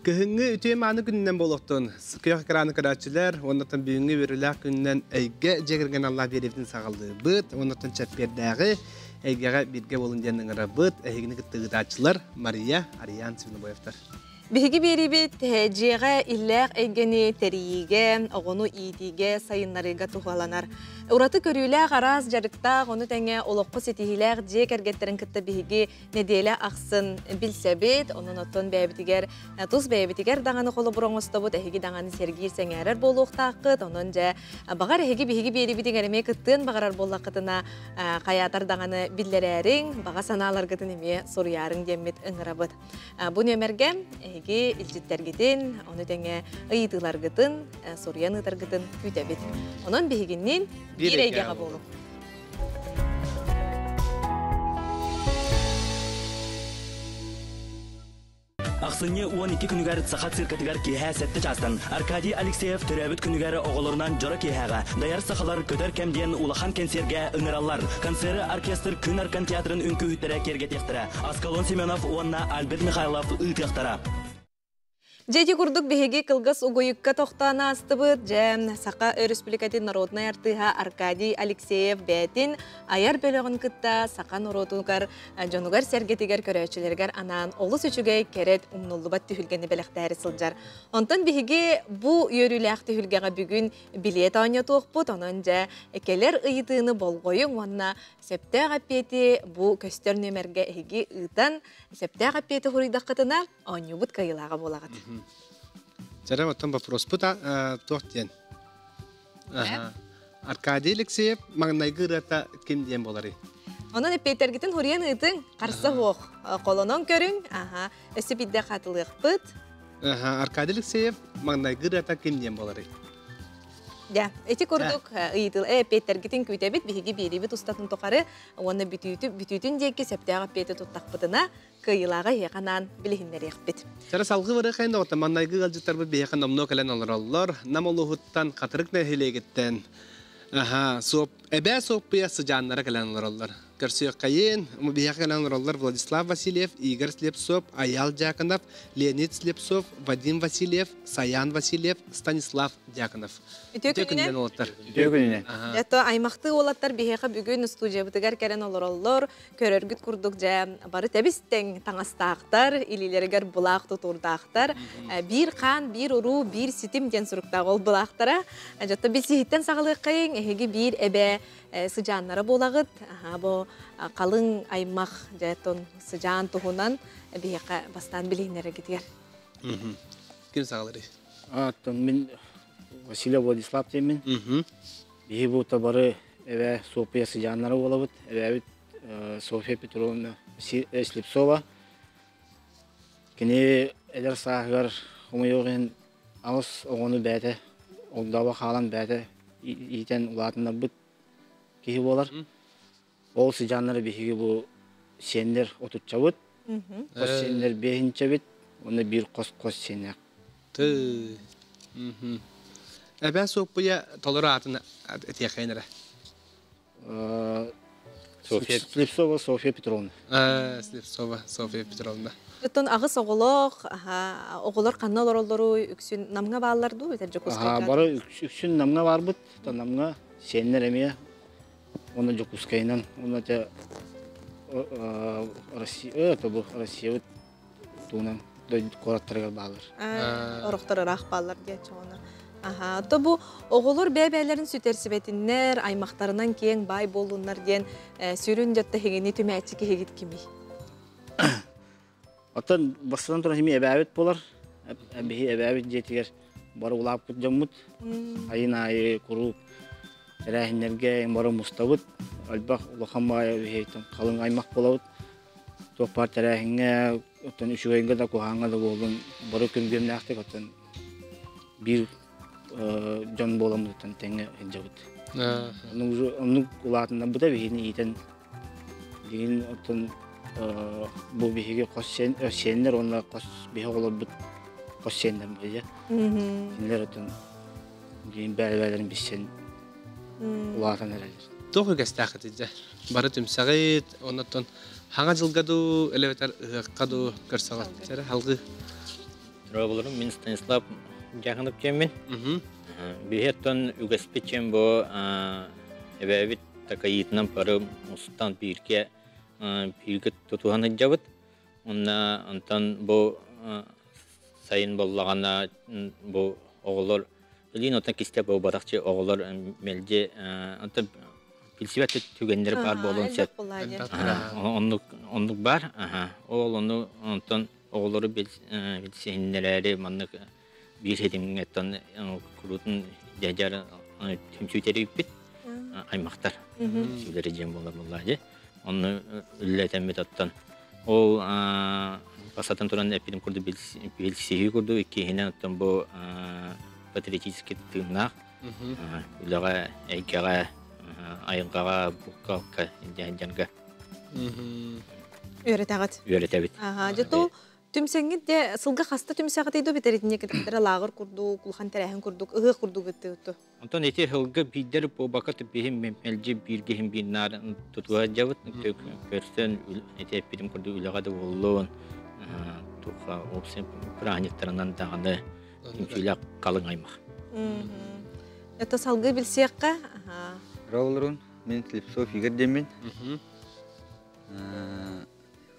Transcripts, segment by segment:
Кыһыҥҥы үтүө мааны күнүнэн буолуохтун! Күөх экраны көрөөччүлэр, уоннаттан бүгүҥҥү үөрүүлээх күнүнэн Эйгэ дьиэ кэргэн Аллаах биэриибитин саҕалыыбыт. Уоннаттан чэппиэрдээҕи эйгэҕэ бииргэ буолун диэн ыҥырабыт. Эһигини кытта ыытааччылар Мария, Ариан Свинобоевтар. Биһиги биэриибит дьиэҕэ иллээх эйгэни тэрийиигэ, оҕону иитиигэ, сайыннарыыга туһаланар. Ураты көрүүлээх араас дьарыктаах, ону тэҥэ олоххо ситиһиилээх дьиэ кэргэттэрин кытта биһиги нэдиэлэ ахсын билсэбит, онон оттон бэйэбитигэр тус бэйэбитигэр даҕаны холобур оҥостобут, эһиги даҕаны сэргиир сэҥээрэр буолуохтааххыт, онон дьэ баҕар эһиги биһиги биэрибитиҥ эмиэ кыттыан баҕарар буоллаххытына хайаатар даҕаны биллэрээриҥ, баҕа санааларгытын эмиэ суруйаарыҥ диэммит ыҥырабыт. Бу нүөмэргэ эһиги илдьиттэргитин, ону тэҥэ ыйытыыларгытын, суруйан ыытаргытын күүтэбит. Онон биһигинниин биир эйгэҕэ буолуҥ. Ахсынньы 12 күнүгэр Саха циркатыгар киэһэ 7 чаастан Аркадий Алексеев төрөөбүт күнүгэр оҕолорунан дьоро киэһэҕэ Дайар сахалар көтөр кэм диэн улахан кэнсиэргэ ыҥыраллар. Концеры оркестр Күн Аркан театрын үҥкүүһүттэрэ киэргэтиэхтэрэ. Аскалон Семенов уонна Альберт Михайлов ыытыахтара. Дьэ ити курдук биһиги кылгас угуйукка тохтоон аастыбыт. Дьэ, Саха Өрөспүүбүлүкэтин народнай артыыһа Аркадий Алексеев бэйэтин айар бөлөҕүн кытта саха норуотугар, дьонугар-сэргэтигэр, көрөөччүлэригэр анаан олус үчүгэй, кэрэт, умнуллубат түһүлгэни бэлэхтээри сылдьар. Онтон биһиги бу үөрүүлээх түһүлгэҕэ бүгүн билиэт оонньотуохпут. Онон дьэ, кэлэр ыйытыыны болҕойуҥ уонна сөптөөх эппиэти бу көстөр нүөмэргэ эһиги ыытан, сөптөөх эппиэти суруйдаххытына, оонньуубут кыайыылааҕа буолаҕыт. Чэрэ, оттон вопроспут туох диэн? Аркадий Алексеев маҥнайгы ырыата ким диэн буоларый? Онон эппиэттэргитин хуруйан ыытыҥ, харса суох. Холонон көрүҥ, аха, өссө биирдэ хатылыахпыт. Аркадий Алексеев маҥнайгы ырыата ким диэн буоларый? Дьэ, ити курдук ыйытыл эппиэттэргитин күүтэбит, биһиги биэриибит устатын тухары уонна бүтүүтү бүтүүтүн диэки сөптөөх эппиэти туттахпытына кыайыылааҕы эһиэхэ анаан билиһиннэриэхпит. Чара салгыы барыахайын оҕото маннайгы ыалдьыттарбыт биһиэхэ номнуо кэлэн олороллор. Нам улууһуттан Хатырык нэһилиэгиттэн аха суоп эбээ Суоппуйа сыдьааннара кэлэн олороллор. Көрсүөххэйин, биһиэхэ кэлэн олороллор Владислав Васильев, Игорь Слепцов, Айаал Дьяконов, Леонид Слепцов, Вадим Васильев, Саян Васильев, Станислав Дьяконов. Үтүө күнүнэн уолаттар. Үтүө күнүнэн. Это аймахтыы уолаттар биһиэхэ бүгүн студиябытыгар кэлэн олороллор. Көрөргүт курдук дьэ бары тэбис-тэҥ таҥастаахтар, илиилэригэр былаах тутуурдаахтар. Биир хаан, биир уруу, биир ситим диэн суруктаах ол былаахтара. Дьотто билсиһиттэн саҕалыаххайыҥ, эһиги биир эбэ сыдьааннара буолаҕыт. Бу халыҥ аймах дьэ тон сыдьаан туһунан биһиэхэ бастаан билиһиннэрэргитигэр. Ким саҕаларый? Оттон мин Василий Владислав диэммин. Биһи бу бары эбээ Софья сыдьааннара буолабыт. Эбээбит Софья Петровна Слепцова. Кини эдэр сааһыгар хомойуох иһин аҕыс оҕону бэйэтэ огдообо хаалан бэйэтэ иитэн улаатыннарбыт киһи буолар. Ол сыдьааннары биһиги бу сиэннэр отуччабыт, хос сиэннэр биэһинчэбит уонна биир хос-хос сиэннээх. Ты. Эбээ Суоппуйа толору аатын этиэххин эрэ. Софья Слепцова Софья Петровна. Слепцова Софья Петровна. Оттон аҕыс оҕолоох, оҕолор ханна олороллору үксүн Намҥа бааллар дуу, этэр Дьокуускайга? Бары үксүн Намҥа баарбыт. Намҥа сиэннэр эмиэ уонна Дьокуускайынан уонна дьэ Россия это бу Россиябыт туунан куораттарыгар бааллар. Орохтор ыраах бааллар диэччи ону. Аха, то бу оҕолор бэйэ-бэйэлэрин сүтэрсибэтиннэр, аймахтарынан киэҥ баай буоллуннар диэн сүрүн дьотто иһигини түмээччи киһигит кимий? Оттон бастатан туран эмиэ эбээбит буолар. Биһи эбээбит дьиэтигэр бары улааппыт дьоммут. Айын аайы куруук тэрээһиннэргэ бары мустабыт. Элбэх улахан баайа биһиэттэн халыҥ аймах буолабыт. Туох баар тэрээһиҥҥэ, оттон үчүгэйгэ да куһаҕаҥҥа да буоллун бары күргүөмнээхтик оттон биир дьон буоламмытыттан тэҥҥэ сылдьабыт. Оннук улаатыннарбыта биһигини иитэн Билигин оттон бу биһиги хос сиэннэр уонна хос биһи оҕолорбут хос сиэннэр быйа. Кинилэр оттон билигин бэйэ-бэйэлэрин билсэн улаатан эрэллэр. Туох үгэстээххитий дьэ? Бары түмсэҕит, оннуттан хаҥа дьылга дуу, элэбэтэр ыһыахха дуу көрсөҕүт. Чэрэ, халгыы. Дорооболорум, мин Станислав Дьаахынап диэммин. Биһиэттэн үгэспит чем бу эбээбит такайыытынан бары мустан бииргэ бииргэ тутуһан сылдьабыт. Онно онтон бу сайын буоллаҕына бу оҕолор билигин оттон кистэл буолбатахчы оҕолор мэлдьи онтон билсибэт түгэннэр баар буолуон сөп. Оннук оннук баар. Ол ону онтон оҕолору билсиһиннэрээри маннык биир ситимҥэттэн куруутун дьадьар түмсүү тэрийбит аймахтар түмсүүлэрэ диэн буолар буоллаа дии. Онно үлэлэтэммит оттон ол бастатан туран эппитим курдук билсиһии курдук иккиһинэн оттон бу патриотический тыыннаах үлэҕэ эйгэҕэ айылҕаҕа булка дьарга Үөрэтэҕит. Үөрэтэбит. Аха, дьэ түмсэҥҥит де сылга хаста түмсэҕитий дуу битэритинне кытыктара лааҕыр курдук, улахан тэрээһин курдук, ыһыах курдук ыттыыту. Онтон ити сылга биирдэр буолбакка биһим мэлдьи бииргиһин биир тутуһа дьабыт көрсөн ити эппитим курдук үлэҕэ да буоллун туха общий праздниктарынан даҕаны түмсүүлээх халыҥ аймах. Это салгыы билсиэххэ. Роллерун мин Слепцов Игорь диэммин.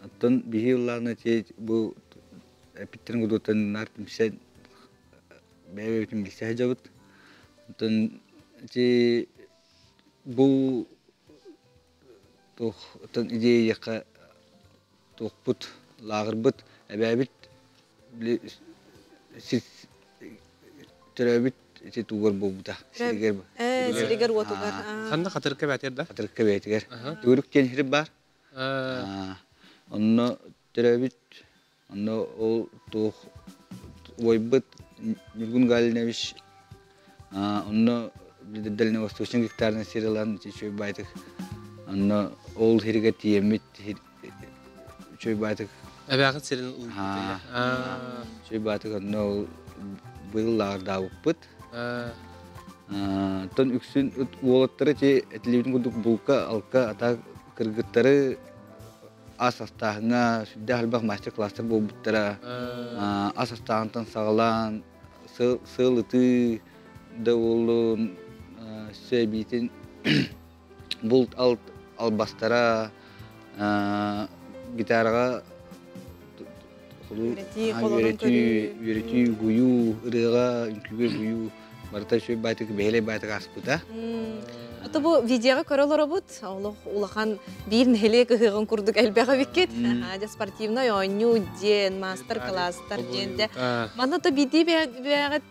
Оттон биһи ыллааны ти бу эпиттэрин кудуттан нар түмсэн бэйэ-бэйэбитин билсэ сылдьабыт. Оттон ити бу туох оттон идеяха туохпут лааҕырбыт эбээбит били төрөөбүт ити тугар буолбута сиригэр сиригэр уотугар ханна хатырыкка бээтигэр да хатырыкка бээтигэр түгүрүк диэн сир баар онно төрөөбүт онно ол туох уойбут Ньургун Галинович онно дальневосточный гектарный сир ылан үчүгэй баайтык онно ол сиргэ тиийэммит үчүгэй баайтык эбээхит сирин үчүгэй баайтык онно ол быйыл лааҕырдаабыппыт Оттон үксүн уолаттары ти этилибитин курдук булка, алка, ата кыргыттары ас астааһыҥҥа сүрдээх элбэх мастер-класстар буолбуттара. Ас астааһынтан саҕалаан сыал ытыы да буоллун, сөбиитин булт алт албастара, гитараҕа үөрэтии, үөрэтии, угуйуу, ырыаҕа, үҥкүүгэ угуйуу барыта үчүгэй баайтык, бэһиэлэй баайтык ааспыта. Ото бу видеоҕа көрө олоробут. Олох улахан биир нэһилиэк ыһыаҕын курдук элбэх эбиккит. Дьэ спортивнай оонньуу диэн, мастер-класстар диэн дьэ. Манна то биирдии бэйэҕит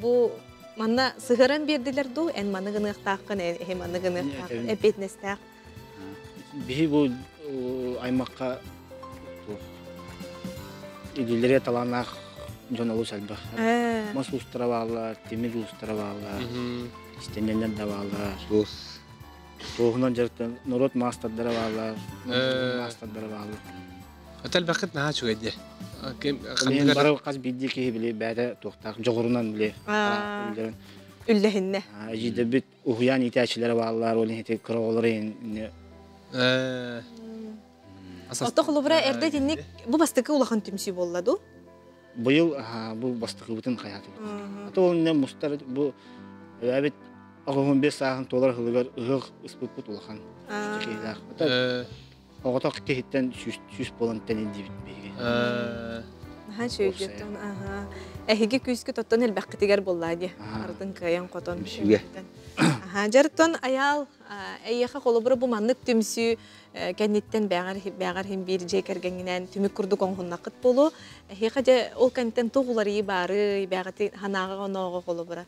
бу манна сыһыаран биэрдилэр дуу, эн маны гыныахтааххын, эһи маны гыныахтааххын, эппиэтинэстээх. Биһи бу аймакка идилери талааннаах дьон олус элбэх. Мас уустара бааллар, тимир уустара бааллар, истэнньэннэр да бааллар. Туос. Туоһунан дьарыктан норуот маастардара бааллар, маастардара бааллар. Элбэххит наһаа үчүгэй дии. Бары хас биирдии киһи били бэйэтэ туохтаах дьоҕурунан били үллэһиннэ. Эдьиийдэрбит уһуйаан иитээччилэрэ бааллар, ол иһин кыра оҕолор иһин Ото холобура эрдэ итинник бу бастакы улахан түмсүү буолла дуу? Быйыл бу бастакыбытын хайаатыбыт. Ато ол иннэ мустар бу эбээбит 85 сааһын туолар сылыгар ыһыах ыспыппыт улахан киһилээх. Оҕотох киһиттэн сүүс буолан тэнийдибит биһиги. Наһаа үчүгэйдиттэн аха. Эһиги күүскүт оттон элбэххитигэр буоллаа дии. Ардын кыайан хотон. Аха, дьарыттан Айаал эйиэхэ холобура бу маннык түмсүү кэнниттэн бээҕэр бээҕэр иһин биир дьиэ кэргэҥҥинэн түмүк курдук оҥоһуннаххыт буолуо. Эһиэхэ дьэ ол кэнниттэн туох уларыйыы баарый, бээҕити ханаага онооҕо холобура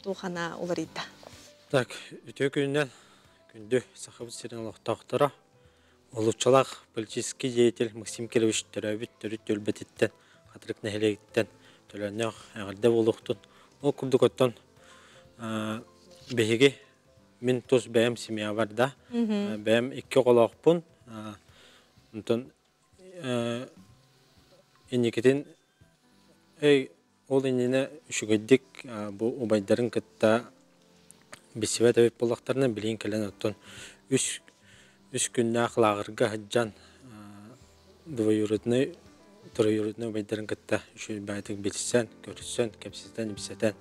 туох ханаа уларыйда? Так, үтүө күнүнэн күндү Сахабыт сирин олохтоохторо, Олуччалаах политический деятель Максим Кирович төрөөбүт төрүт түөлбэтиттэн, Хатырык нэһилиэгиттэн төлөннөөх эҕэрдэ буолуохтун. Ол курдук оттон биһиги мин тус бэйэм семьябар да бэйэм икки оҕолоохпун. Онтон инникитин ол иннинэ үчүгэйдик бу убайдарын кытта билсибэт эбит буоллахтарына, билигин кэлэн оттон үс үс күннээх лааҕырга сылдьан двоюродной троюродной убайдарын кытта үчүгэй баайдык билсэн, көрсөн, кэпсэтэн, ипсэтэн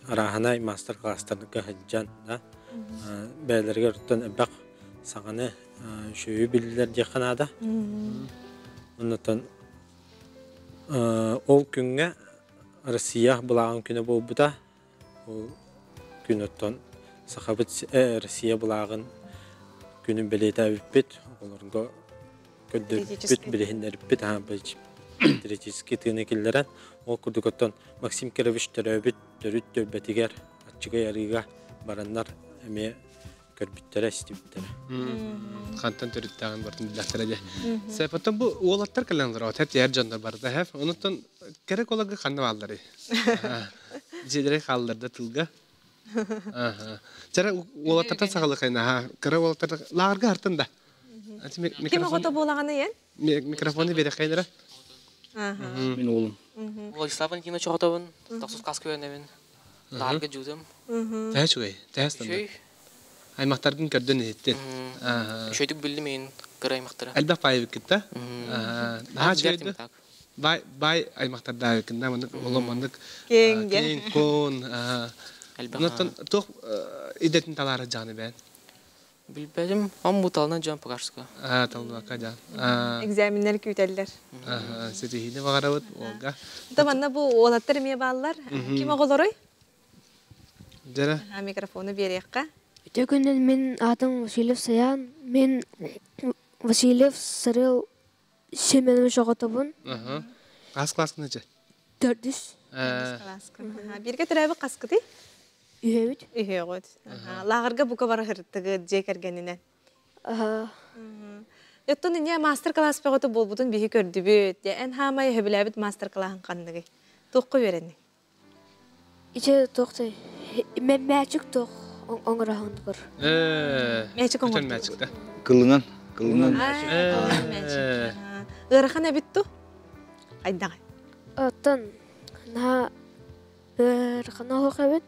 арааһынай маастар-класстарга сылдьан бэйэлэригэр оттон элбэх саҥаны үчүгэйи биллэр диэххэ наада. Оннуттан ол күҥҥэ Россия былааҕын күнэ буолбута. Ол күн оттон Сахабыт Россия былааҕын күнүн бэлиэтээбиппит, оҕолорго көрдөрбүппүт, билиһиннэрбиппит, патриотический тыыны киллэрэн, ол курдук оттон Максим Кирович төрөөбүт төрүт түөлбэтигэр Аччыгый арыыга бараннар эмиэ көрбүттэрэ, истибиттэрэ. Хантан төрүттээҕин бартын биллэхтэрэ дьэ. Сепотон бу уолаттар кэлэн олорор, тэп тиэр дьоннор барыта хэп. Онуттан кэрэ колагы ханна баалларый? Дьиэлэри хааллар да тылга. Чара уолаттартан саҕалыхайна, аха. Кыра уолаттар лааҕырга хартын да. Ким оҕото буолаҕын ийэн? Микрофону биэрэххейнere. Мин уолум. Владислав Валентинович оҕотобун, тохсус класс көрөнөбүн. Лаарга дьуутум. Тэһэ үчүгэй, тэһэ стандар. Аймахтаргын көрдөн иһиттин. Үчүгэйдик биллим иин кыра аймахтара. Элбэх баайбыккыт да? Наһаа үчүгэй бай бай аймахтардаабыккын да маннык олом маннык киэҥ куон Онтон туох идэтин талаара дьааны бээн? Билбэтим, он буталынан дьон покажска. Аа, талбакка дьаан. Экзаменнер күүтэллэр. Ситиһиини баҕарабыт Олга. Да манна бу уолаттар эмиэ бааллар. Ким оҕолоруй? Дьэрэ. Микрофону биэриэххэ. Үтүө күнүн мин аатым Васильев Саян. Мин Васильев Сарыл Семенович оҕотобун. Хас класскын иче? Төрдүс. Бииргэ төрөөбүт хаскытый? Үһөбүт. Үһүөҕүт. Лааҕырга бука бара сырыттыгыт дьиэ кэргэнинэн. Оттон иньэ мастер-класс бөҕөтө буолбутун биһи көрдүбүт. Эн хаамай сөбүлээбит мастер-клаһын ханныгый? Туохха үөрэнниҥ? Ичэ туохтай мээчик туох оҥороһондугар. Мээчик оҥордугар. Мээчикте. Кылынан, кылынан. Ыарахан эбит ту? Хайдаҕай? Оттон наһаа Ыарахана оһох эбит.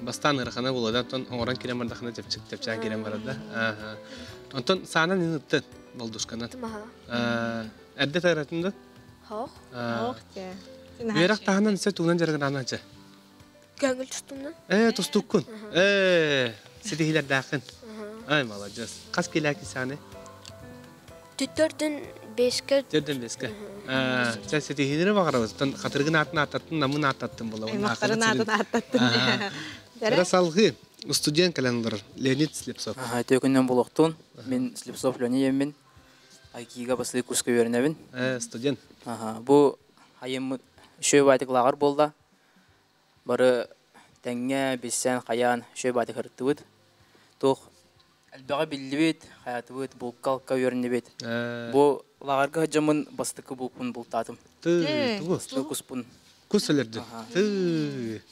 Бастаан ыарахана буолла да, оттон оҥорон киирэн бардахына чэпчик чэпчээн киирэн барар да. Онтон саанан ыыттын болдушканан. Эрдэ таратын да? Хоох. Хоох те. Үөрэх таһынан сэ тугунан дьарыгынаан Көҥүл тустумнан. Ээ, тустуккун. Ээ, ситиһиилэрдээххин. Ай, молодец. Хас килээки сааны? Түттөрдүн бескэ. Төрдүн бескэ. Чэ, ситиһиилэри баҕарабыт. Хатырыгын аатын ааттаттын, намын ааттаттын була. Аймахтарын аатын ааттаттын. Кыра салгыы студент кэлэн олорор Леонид Слепцов. Үтүө күнүнэн буолуохтун. Мин Слепцов Леонид еммин. Айкига баслыы курска үөрэнэбин. Студент. Бу айыммыт үчүгэй баайтык лааҕыр буолла. Бары тэҥҥэ билсэн, хайаан үчүгэй баайтык ырыттыбыт. Туох элбэҕи биллибит, хайаатыбыт, булка-алка үөрэннибит. Бу лааҕырга сылдьаммын бастакы булпун бултаатым. Тыы, тугу? Бастакы куспун. Кус өлөрдүн. Тыы.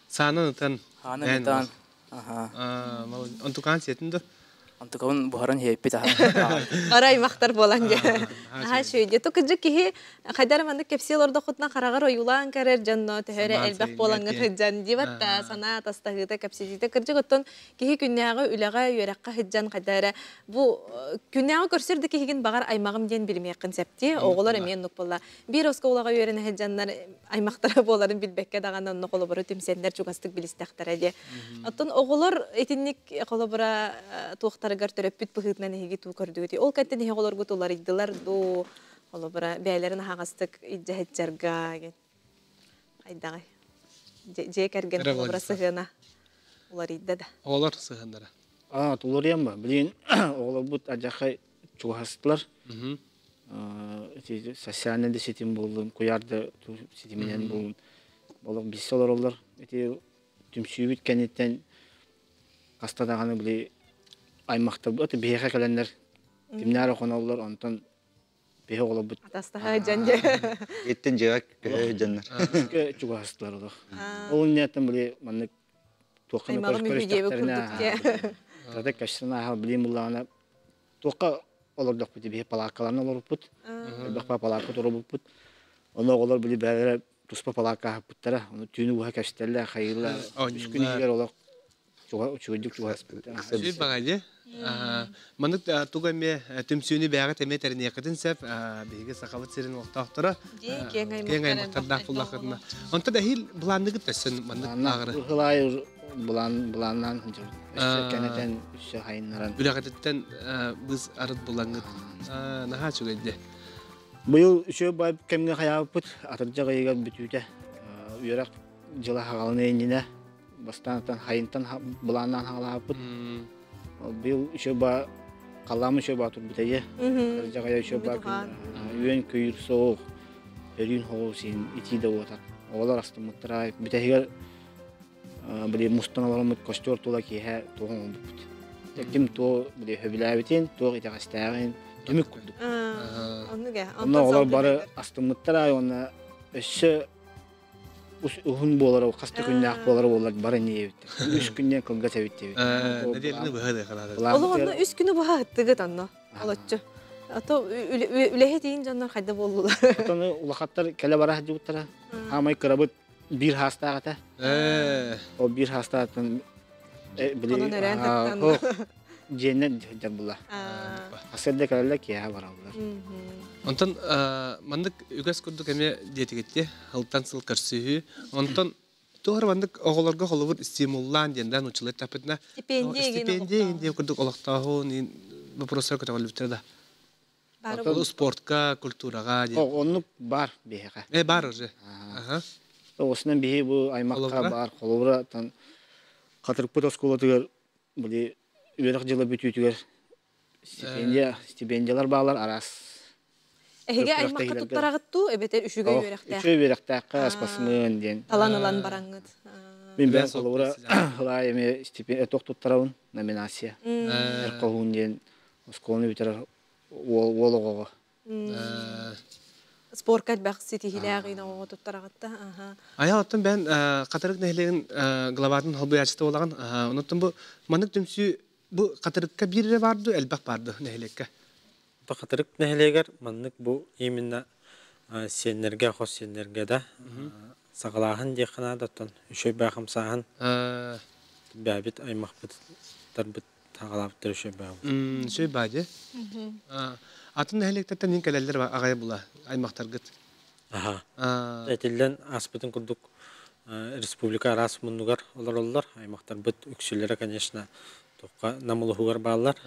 Саанан ытан. Саанан ытан. Аха. Онтукаан сиэтин да? Онтукабын буһаран иһэппит аха. Бары аймахтар буолан дьэ. Аха үчүгэй. Тукыдьы киһи хайдар маннык кэпсиэл ордохутунан хараҕар ойуулаан көрөр дьонно төһөрө элбэх буолаҥҥыт сылдьан дибат да санаа атастаһыыта кэпсэтиитэ кырдьык оттон киһи күннээҕи үлэҕэ үөрэххэ сылдьан хайда эрэ бу күннээҕи көрсөр да киһигин баҕар аймаҕым диэн билимиэххин септии оҕолор эмиэ оннук буолла биир оскуолаҕа үөрэнэ сылдьаннар аймахтара буоларын билбэккэ даҕаны онно холобуру түмсэннэр чугастык билистэхтэрэ диэ оттон оҕолор итинник холобура туохтарыгар төрөппүт быһыытынан эһиги туу көрдүгүт ол кэнтэн эһиги оҕолоргут уларыйдылар дуу холобура бэйэлэрин аһаҕастык илдьэ сылдьарга хайдаҕай дьиэ кэргэн холобура сыһыана уларыйда да оҕолор сыһыаннара Аа, уларыйан ба. Билигин оҕолорбут адьахай чугаһастылар. Ити социальный да ситим буоллун, куйаар да ситиминэн буоллун, олох билсэ олороллор. Ити түмсүүбүт кэнниттэн хаста даҕаны били аймахтарбыт биһиэхэ кэлэннэр кимнээр хоноллор, онтон биһи оҕолорбут атастаһа дьон дьэ. Иттен дьиэҕэ көһө дьоннор. Чугаһастылар олох. Ол инниттэн били маннык туохха көрүстэхтэринэ тата кэшсен ааһал билим буллаҕына туохха олордохпут биһи палааккаларына олорбуппут элбэх палаакка туруорбуппут ону оҕолор били бэйэлэрэ туспа палаакка аһаппыттара ону түүнү быһа кэпсэтэллэр хайыыллар үс күн иһигэр олох. Үчүгэйдик чугаспыт. Үчүгэй баҕайы. Маннык тугу эмиэ түмсүүнү бэйэҕит эмиэ тэриниэххитин сөп. Биһиги Сахабыт сирин олохтоохторо киэҥ аймахтардаах буллаххытына. Онтон эһиил былаанныгыт өссө маннык ааҕары. Ыһылай былаан былааннаан сылдьабыт. Өссө кэнэтэн, өссө хайыннаран. Үлэҕититтэн быыс арыт булаҥҥыт. Наһаа үчүгэй дии. Быйыл үчүгэй бай кэмҥэ хайаабыппыт атырдьах ыйыгар бүтүүтэ үөрэх дьыла хаҕалана иннинэ бастаан хайынтан былааннаан хаҕалаабыппыт. Быйыл үчүгэй ба халлаам үчүгэй ба турбут эйэ. Атырдьах ыйа үчүгэй ба күн үөн көйүр соох өрүүн хоҕу син итии да уотар. Оҕолор астыммыттара бүтэһигэр били мустан олороммут костер тула киэһэ туох оҥорбуппут. Ким туох били сөбүлээбитин, туох итэҕэстээҕин түмүк курдук. Онно оҕолор бары астыммыттара уонна өссө уһун буолара, хас да күннээх буолара буоллар бары инниэбиттэр. Үс күннээн кылгас эбит диэбит. Нэдиэлэни быһа дыахалаата. Олох онно үс күнү быһа ыттыгыт онно. Олоччу. Ато үлэһит иин дьоннор хайда буоллулар. Отону улахаттар кэлэ бара сылдьыбыттара. Хаамай кырабыт биир хаастаах этэ. Ол биир хаастаахтан били Онон өрөөн таттан. дьиэннэн дьар була. Асырда кэлэллэр киэһэ бараллар. Онтон маннык үгэс курдук эмиэ диэтигитти сылтан сыл көрсүһүү. Онтон туох маннык оҕолорго холобур стимуллаан диэн да нууччалыы эттэхпитинэ Стипендия стипендия диэн курдук олохтооһун вопростар көтөҕүллүбүттэрэ да. Баар спортка, культураҕа диэн. Оннук бар биһиэхэ. Э бар уже. Аха. Осунан биһи бу аймакка бар холобура тан Хатырыкпыт оскуолатыгар били үөрэх дьыла бүтүүтүгэр стипендия стипендиялар баалар араас Эһиги аймакка туттараҕыт дуу эбэтэр үчүгэй үөрэхтээх? Үчүгэй үөрэхтээххэ аспасмын диэн. Талан ылан бараҥҥыт. Мин бэйэм холобура ылаа эми стипендия туох туттарабын номинация. Эр хоһуун диэн оскуоланы бүтэрэр уол уол оҕоҕо. Спорка элбэх ситиһиилээх оҕоҕо туттараҕытта. Айал оттон бэйэн Хатырык нэһилиэгин главатын холбуйааччыта буолаҕын. Онуттан бу маннык түмсүү бу Хатырыкка биир эрэ баар дуу, элбэх баар дуу нэһилиэккэ? Хатырык нэһилиэгэр маннык бу именно сиэннэргэ, хос сиэннэргэ да саҕалааһын диэххэ наада, оттон үчүгэй баа хамсааһын бэйэбит аймахпыт тарбыт Таҕалаабыттар үчүгэй баа. Үчүгэй баа дии. Атын нэһилиэктэртэн иһин кэлэллэр аҕай була аймахтаргыт. Аха. Этиллэн ааспытын курдук республика араас муннугар олороллор. Аймахтарбыт үксүлэрэ, конечно, туохха Нам улуһугар бааллар.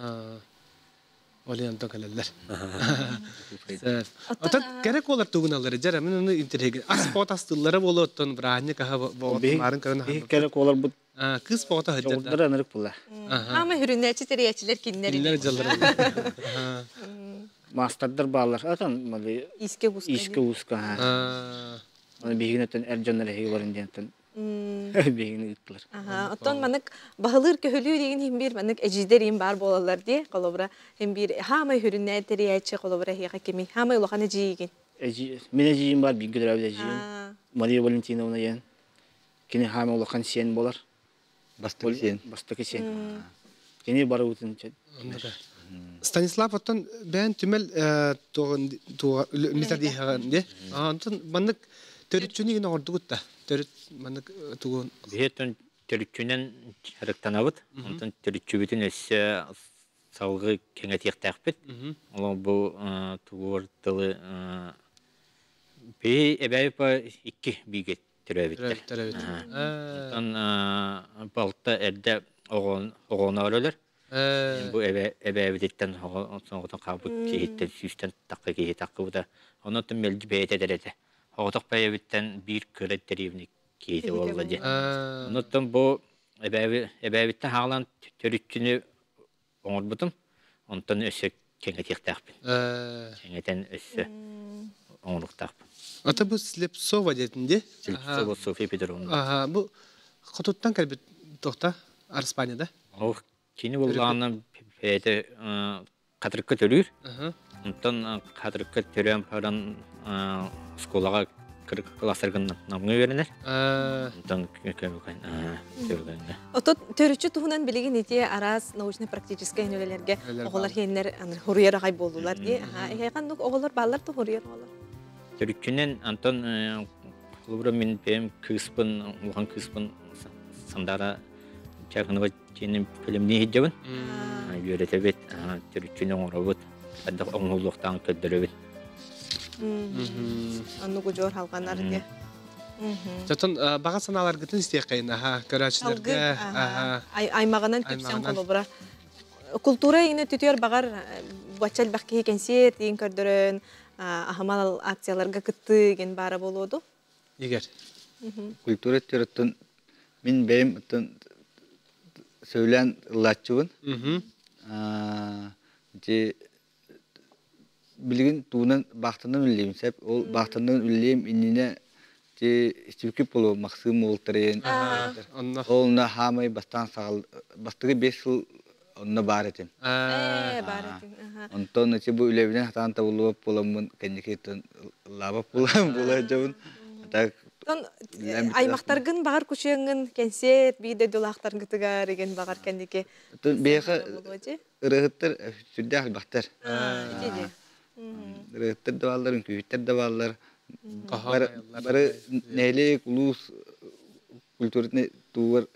Ол онтон кэлэллэр. Отон кэрэ куолар тугуналлар дьэр мин ону интэриэһиргин. Ас поот астыыллара буолуо оттон бырааһынньык аһа баарын көрөн кэрэ куоларбыт Кыыс оҕото сылдьар. Дьоҕурдара ынырык була. Ама хүрүнээччи тэрийээччилэр кинилэр. Кинилэр дьаллара. Маастардар бааллар. Атан мали Иске уска. Иске уска. Аны биһигин өттөн эр дьоннор эһиги барын диэнтэн биһигини ыыттылар. Оттон маннык баһылыыр көһүлүүр игин хим биир маннык эдьиийдэр иин баар буолаллар дии. Холобура хим биир хаамай хүрүнээ тэрийээччи холобура эһиэхэ кими хаамай улахан эдьиийигин. Мин эдьиийим бар бииргэ төрөөбүт эдьиийим. Мария Валентиновна диэн Кини хаама улахан сиэн буолар. Бастакы сиэн. Бастакы сиэн. Кини барыбытын Станислав оттон бэйэн түмэл методиһаҕын дии. Онтон маннык төрүччүнү гин оҥордугут да. Төрүт маннык тугун. Биһиэттэн төрүччүнэн дьарыктанабыт. Онтон төрүччүбүтүн өссө салгыы кэҥэтиэхтээхпит. Ол бу тугуор тылы биһи эбээпа икки биигэ төрөөбүттэр. Онтон балта эрдэ оҕону өлөр. Бу эбээбититтэн оҕотон хаалбыт киһиттэн сүүстэн тахха киһи таххыбыта. Онон мэлдьи бэйэтэ этэр этэ. Оҕотох бэйэбиттэн биир кыра дэриэбинэ киһитэ буолла диэн. Онуттан бу эбээбиттэн хаалан төрүччүнү оҥорбутум. Онтон өссө кэҥэтиэхтээхпин. Кэҥэтэн өссө оҥоруохтаахпын. Ата бу Слепцова диэтин дии? Слепцова Софья Петровна. Аха, бу хотуттан кэлбит тохта Арспанияда? Ол кини буллаҕына бэйэтэ хатырыкка төрүүр. Онтон хатырыкка төрөөн баран оскуолаҕа кылаастарга намҥа үөрэнэр. Онтон көмүкэн Отут төрүччү туһунан билигин ити араас научно-практическай үлэлэргэ оҕолор хиэннэр хуруйар аҕай буоллулар дии. Эһээ ханнык оҕолор бааллар да хуруйар оҕолор? Төрүччүнэн Антон холобура мин бэйэм кыыспын, улахан кыыспын Сандара Чакынова дьиэнин бэлэмнии сылдьабын. Үөрэтэбит, төрүччүнү оҥоробут, хайдах оҥоһуллуохтааҕын көрдөрөбүт. Оннук удьуор халҕанар диye. Чотон баҕа санааларгытын истиэххэйин, аха, көрөөччүлэргэ, аха. Аймаҕынан түпсэн холобура. Култуура иҥнэ түтүөр баҕар бачча элбэх киһи кэнсиэр диин көрдөрөн, аһымал акцияларга кыттыы ген баара буолуоду. Игорь. Культура өттүттэн мин бэйэм оттон сөбүлээн ыллааччыбын. Ити билигин тугунан баахтанан үлэлиибин сөп. Ол баахтанан үлэлиэм иннинэ ити истибиккит буолуо Максим уолтарыйын. Ол онно хаамай бастаан саҕал бастакы 5 сыл онно баар этим. Баар этим. Онтон ити бу үлэбинэн сатаан табыллыбат буоламмын кэнники ыллаабат буолан буола сылдьабын. Так Тон аймахтаргын баҕар кучуйаҥҥын кэнсиэр биир дойдулаахтаргытыгар igen баҕар кэнники Биһиэхэ ырыаһыттар сүрдээх элбэхтэр. Ырыаһыттар да бааллар, үҥкүүһүттэр да бааллар. Бары нэһилиэк, улуус культуратын тугар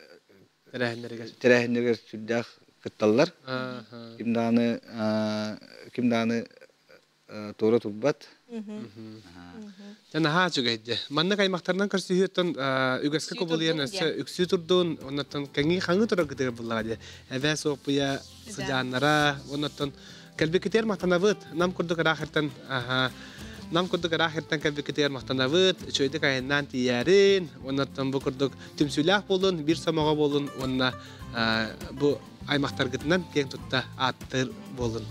тэрээһиннэригэр сүрдээх кытталлар. Ким даҕаны ким даҕаны туора турбат. Дьэ наһаа үчүгэйдэ. Маннык аймахтарынан көрсүһүүттэн үгэскэ кубулуйан өссө үксүү турдун, оннуттан кэҥии хаҥыы турар кытыгар буллаҕа дии. Эбээ Суоппуйа сыдьааннара, оннуттан кэлбиккитигэр махтанабыт. Нам курдук ыраах иртэн Нам курдук ыраах иртэн кэлбиккитигэр махтанабыт. Үчүгэйдик айаннаан тиийээрин, оннуттан бу курдук түмсүүлээх буолун, биир сомоҕо буолун уонна бу аймахтаргытынан киэҥ тутта ааттыыр буолун.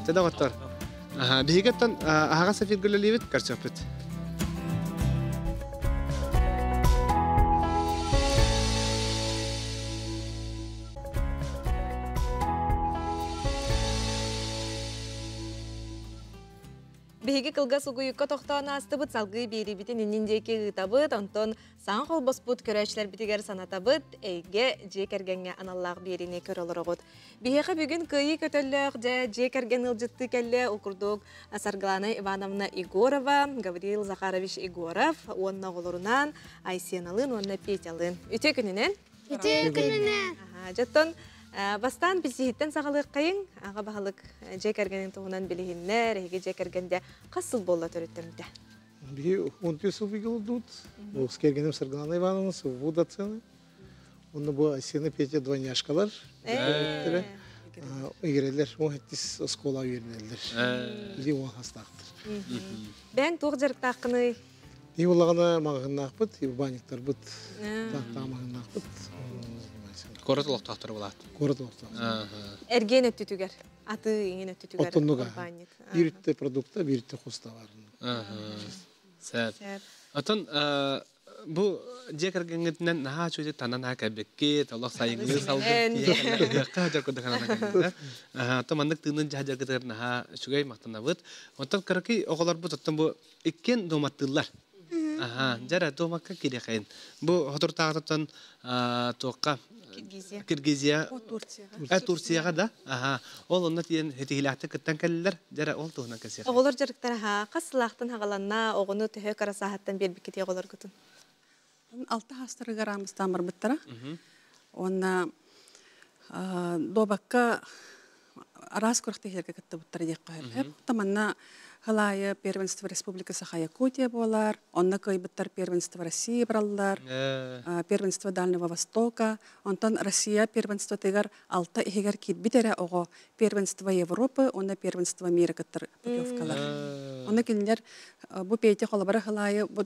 Чэ доҕоттор, биһиги оттон аһаҕас эфиргэ үлэлиибит, көрсүөхпүт. Биһиги кылгас угуйукка тохтоон аастыбыт, салгыы биэриибитин иннин диэки ыытабыт, онтон саҥа холбоспут көрөөччүлэрбитигэр санатабыт, эйгэ дьиэ кэргэҥҥэ аналлаах биэриини көрө олороҕут. Биһиэхэ бүгүн кыайыы көтөллөөх дьэ дьиэ кэргэн ыалдьыттыы кэллэ, ол курдук Саргылана Ивановна Егорова, Гаврил Захарович Егоров уонна оҕолорунаан Айсеналыын уонна Петялыын. Үтүө күнүнэн! Үтүө күнүнэн! Дьоттон Бастаан билсиһиттэн саҕалыаххайыҥ. Аҕа баһылык дьиэ кэргэнин туһунан билиһиннэр, эһиги дьиэ кэргэндэ хас сыл буолла төрүттэммитэ? Биһи 13 сыл бигилдут. С кэргэним Саргылана Ивановна, СВУ доцены. Онно бу Айсена Петя двойняшкалар. Игирелер, он хеттис оскола үйренелер. Или он хастаахтыр. Бэйэҥ туох дьарыктааххыный? И улаҕана маҕаһыннаахпыт, банниктарбыт, таамаһыннаахпыт. Куорат олохтоохторо булаат. Куорат олохтоохторо. Эргиэн өттүтүгэр, атыы иҥин өттүтүгэр Оттоннуга. Биир үттэ продукта, биир үттэ хос товар. Сәп. Отон бу дьиэ кэргэҥҥитинэн наһаа үчүгэй танан аха кэлбиккит, олох сайыҥҥы салгын тиийэн хаһа курдук ананан кэлбитэ. Оттон маннык тыынын дьаһадьаргытыгар наһаа үчүгэй махтанабыт. Оттон кыракый оҕолорбут оттон бу иккиэн дуоматтыыллар. Аха, дьэ дуомакка киириэхэйин. Бу хотуртааҕытыттан туохха Киргизия. Киргизия. Турцияҕа. Турцияҕа да. Аха. Ол онно тиийэн ситиһиилээхтик кыттан кэллилэр. Дьэ ол туһунан кэпсиэх. Оҕолор дьарыктара ха хас сылаахтан хаҕаланна, оҕону төһө кыра сааһыттан биэрбиккитий оҕолоргутун? Алта хаастарыгар аамыстаан барбыттара. Уонна дуобакка араас күрэхтэһиилэргэ кыттыбыттара диэххэ сөп. Манна Халаайы первенство Республика Саха-Якутия буолар, онно кыайбыттар первенство России бараллар, первенство Дальнего Востока, онтон Россия первенствотыгар алта иһигэр киирбит эрэ оҕо первенство Европы уонна первенство мира кыттар путевкалар. Онно кинилэр бу Петя холобура Халаайы бу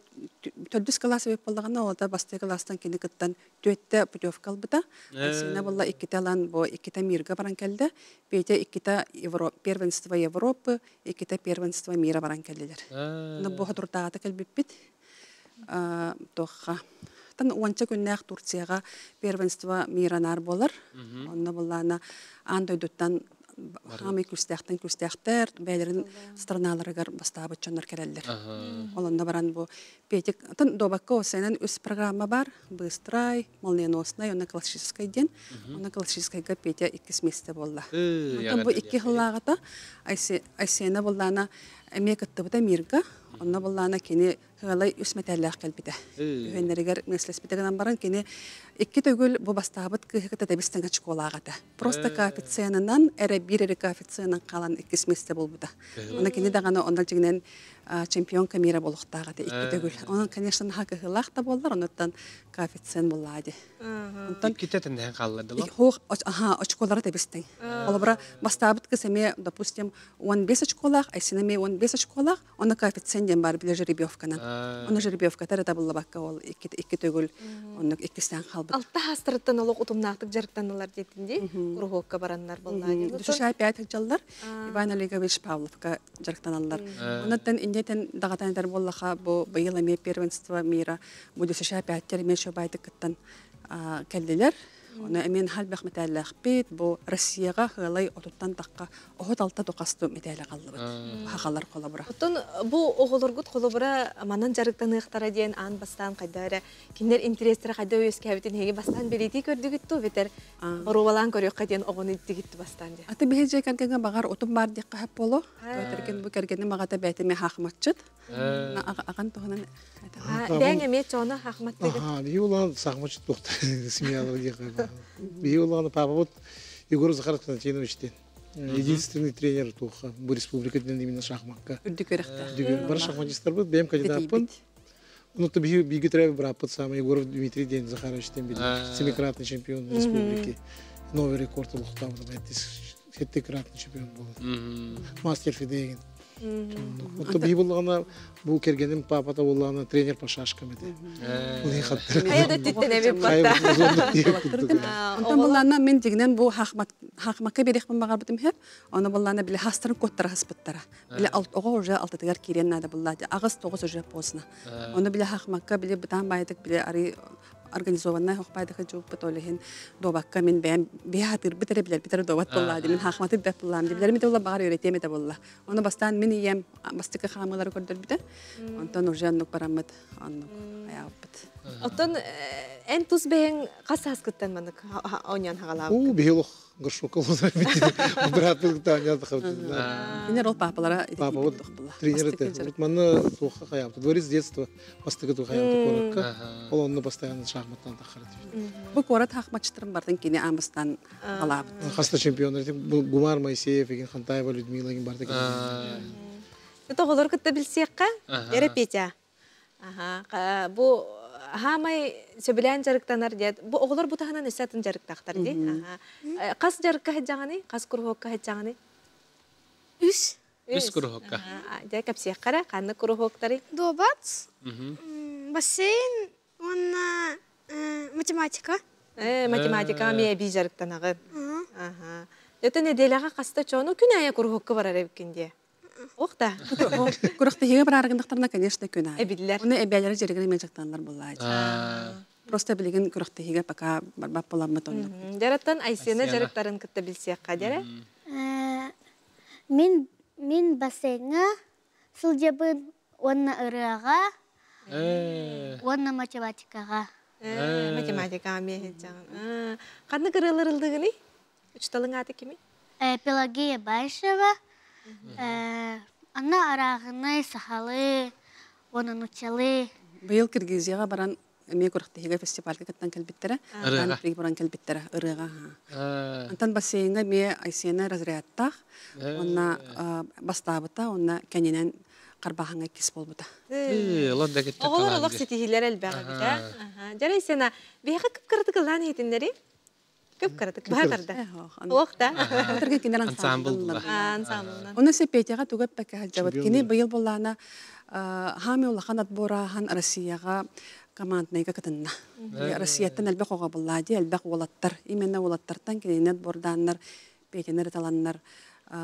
төрдүс кылаас эбит буоллаҕына, ол да бастакы кылаастан кини кыттан түөттэ путевка ылбыта. Айсена буолла иккитэ ылан бу иккитэ мирга баран кэллэ. Петя иккитэ первенство Европы, иккитэ первенство мира баран кэллилэр. Ну бу хотуртааҕыта кэлбиппит. Туохха Тан уонча күннээх Турцияҕа первенство мира наар буолар. Онно буллаана аан дойдуттан хаамай күстээхтэн күстээхтэр бэйэлэрин страналарыгар бастаабыт дьоннор кэлэллэр. Ол онно баран бу Петик атын дуобакка осенен үс программа бар. Быстрай, молниеноснай, онно классическай диэн. Онно классическайга Петя иккис месте буолла. Онтон бу икки хыллааҕыта Айсена буллаана эмиэ кыттыбыта мирга. Онно буллаана кини Хыалай үс мэтээллээх кэлбитэ. Үһүөннэригэр миэстэлэспитэ гынан баран кини икки төгүл бу бастаабыт кыыһы кытта тэбис-тэҥ очколаах этэ. Просто коэффициенынан эрэ биир эрэ коэффициенынан хаалан иккис миэстэ буолбута. Онно кини даҕаны онно дьиҥинэн чемпионка мира буолуохтаах этэ икки төгүл. Онон, конечно, наһаа кыһыылаах да буоллар, онуттан коэффициент буллаа дии. Онтон иккитэ тэннэһэн хааллар дылы. Хоох, аха, очколара тэбистиҥ. Холобура, бастаабыт кыз эмиэ, допустим, 15 очколаах, Айсина эмиэ 15 очколаах, Онно коэффициент диэн баар били жеребьевканан. Онно жеребьевката эрэ табыллыбакка ол икки, икки төгүл оннук иккистээн хаалбыт. Алта хаастарыттан олох утумнаахтык дьарыктаннылар диэтин дии. Куруһуокка бараннар буоллаа. Душа опять сылдьаллар. Иван Олегович Павловка дьарыктаналлар. Оннуттан иннетен даҕатан этэр буоллаха бу быйыл эмиэ первенство мира бу Душа опять эмиэ шобайтык кыттан кэллилэр. Оны эмиэн халбэх мэтээллээхпит. Бу Россияҕа хыалай отуттан тахха оһот алта тухасту мэтээлэ қаллыбыт. Хахалар холобура. Оттон бу оҕолоргут холобура манан дьарыктаныахтара диэн аан бастаан хайда эрэ кинилэр интэриэстэрэ хайда үөскээбитин эһиги бастаан бэлиэтии көрдүгүт туу бэтэр боруобалаан көрүөххэ диэн оҕону иттигит бастаан диэн. Аты биһи дьиэ кэргэҥҥэ баҕар утум баар диэххэ сөп буолуо. Төргин бу кэргэним аҕата бэйэтэ хаахыматчыт. Аҕан туһунан Бэйэҥ эмиэ чооно хаахыматтыгыт. Аха, биһи улахан сахмачыт туохта семьялар диэххэ. Биһи улахан папабыт Егор Захаров Константинович диэн. Единственный тренер туохха бу республика диэн именно шахмакка. Үрдүк үөрэхтээх. Бары шахматистарбыт, бэйэм кандидаппын. Ну, то биһи биги төрөбү бырааппыт самый Егоров Дмитрий диэн Захарович диэн билэр. Семикратный чемпион республики. Новый рекорд олохтообута сеттикратный чемпион буолар. Мастер Фидегин. Отто биһи буллаҕына бу кэргэним папата буллаҕына тренер по шашкам этэ. Хайа да түттэн эбит батта. Онтон буллаана мен дигинен бу хахмакка берехпин баҕарбытым хеп. Оны буллаана биле хастарын коттара хаспыттара. Биле оҕо уже алтатыгар киирен надо булла. Аҕыс тоҕус уже поздно. Оны биле хахмакка биле бытаан баайдык биле ари организованнай хохпайдыка жууппут ол иһин дуобакка мин бэйэм биһи хатыырбыт эрэ билэрбит эрэ дуобат буоллаа мин хаахматы бэт буллаам билэрим ити буолла баҕар үөрэтиэм этэ буолла ону бастаан мин ийэм бастакы хаамыылары көрдөрбүтэ онтон уже оннук бараммыт оннук айаабыппыт. Оттон эн тус бэйэҥ хас сааскыттан маннык оонньоон хаҕалаабыккын? Уу, биһи олох горшокка бырааппыт Кинилэр ол паапалара Папа тренер этэ. Манна туохха хайаабыт. Дворец детства бастакы тухайаабыт куоракка. Ол онно постоянно шахматтан таххар этибит. Бу куорат хахматчытарын бартын кини аамыстан алаабыт. Хаста чемпионнар Гумар Моисеев, еген Хантаева Людмила еген барда. Тоҕолор кытта билсиэххэ, эрэ Петя. Аха, бу хаамай сөбүлээн дьарыктанар диэт. Бу оҕолор бу таһынан өссө атын дьарыктаахтар дии. Аха. Хас дьарыкка сылдьаҕыный? Хас куруһуокка сылдьаҕыный? Үс. Үс куруһуокка. Дьэ, кэпсиэххэ эрэ, ханнык куруһуоктарый? Дуобат, бассейн уонна математика. Математикаҕа эмиэ эбии дьарыктанаҕын. Аха. Дьэ, нэдиэлэҕэ хаста чоону күн аайы куруһуокка барар эбиккин дии. Ох да. Күрэхтэһиигэ барааргындахтарына, конечно, күн аайы. Эбиллэр. Уну эбээлэри дьэригин эмиэ дьарыктаналлар буоллааччы. Просто билигин күрэхтэһиигэ пока барбат буоламмыт оннук. Дьарыктан Айсена дьарыктарын кытта билсиэххэ дьэрэ. Мин мин бассейҥа сылдьабын уонна ырыаҕа уонна математикаҕа. Математикаҕа эмиэ сылдьаҕын. Ханнык ырыалар ыллыгыный? Учуталыҥ аата кимий? Пелагея Баишева. Анна арааҕынай, сахалыы уонна нууччалыы. Быйыл Киргизияҕа баран эмиэ күрэхтэһиигэ фестивальга кыттан кэлбиттэрэ. Ырыаҕа. Баран кэлбиттэрэ ырыаҕа. Антон бассейҥа эмиэ Айсена разрядтаах. Уонна бастаабыта, уонна кэннинэн Харбааһыҥҥа иккис буолбута. Оҕолор олох ситиһиилэр элбэх эбит ээ. Дьэ, Айсена, биһиэхэ кып-кыратык ыллаан иһитиннэри. Кып-кыратык баһа тарда. Ох да. Өтөргө кинилэр ансамбллар. Ансамблынан. Оны се Петяҕа тугу эппэккэ сылдьабыт. Кини быйыл буоллаана хаамай улахан отборааһын Россияҕа команднайга кытынна. Россияттан элбэх оҕо буллаа дии, элбэх уолаттар. Именно уолаттартан кинини отбордааннар, Петяны ырыталаннар,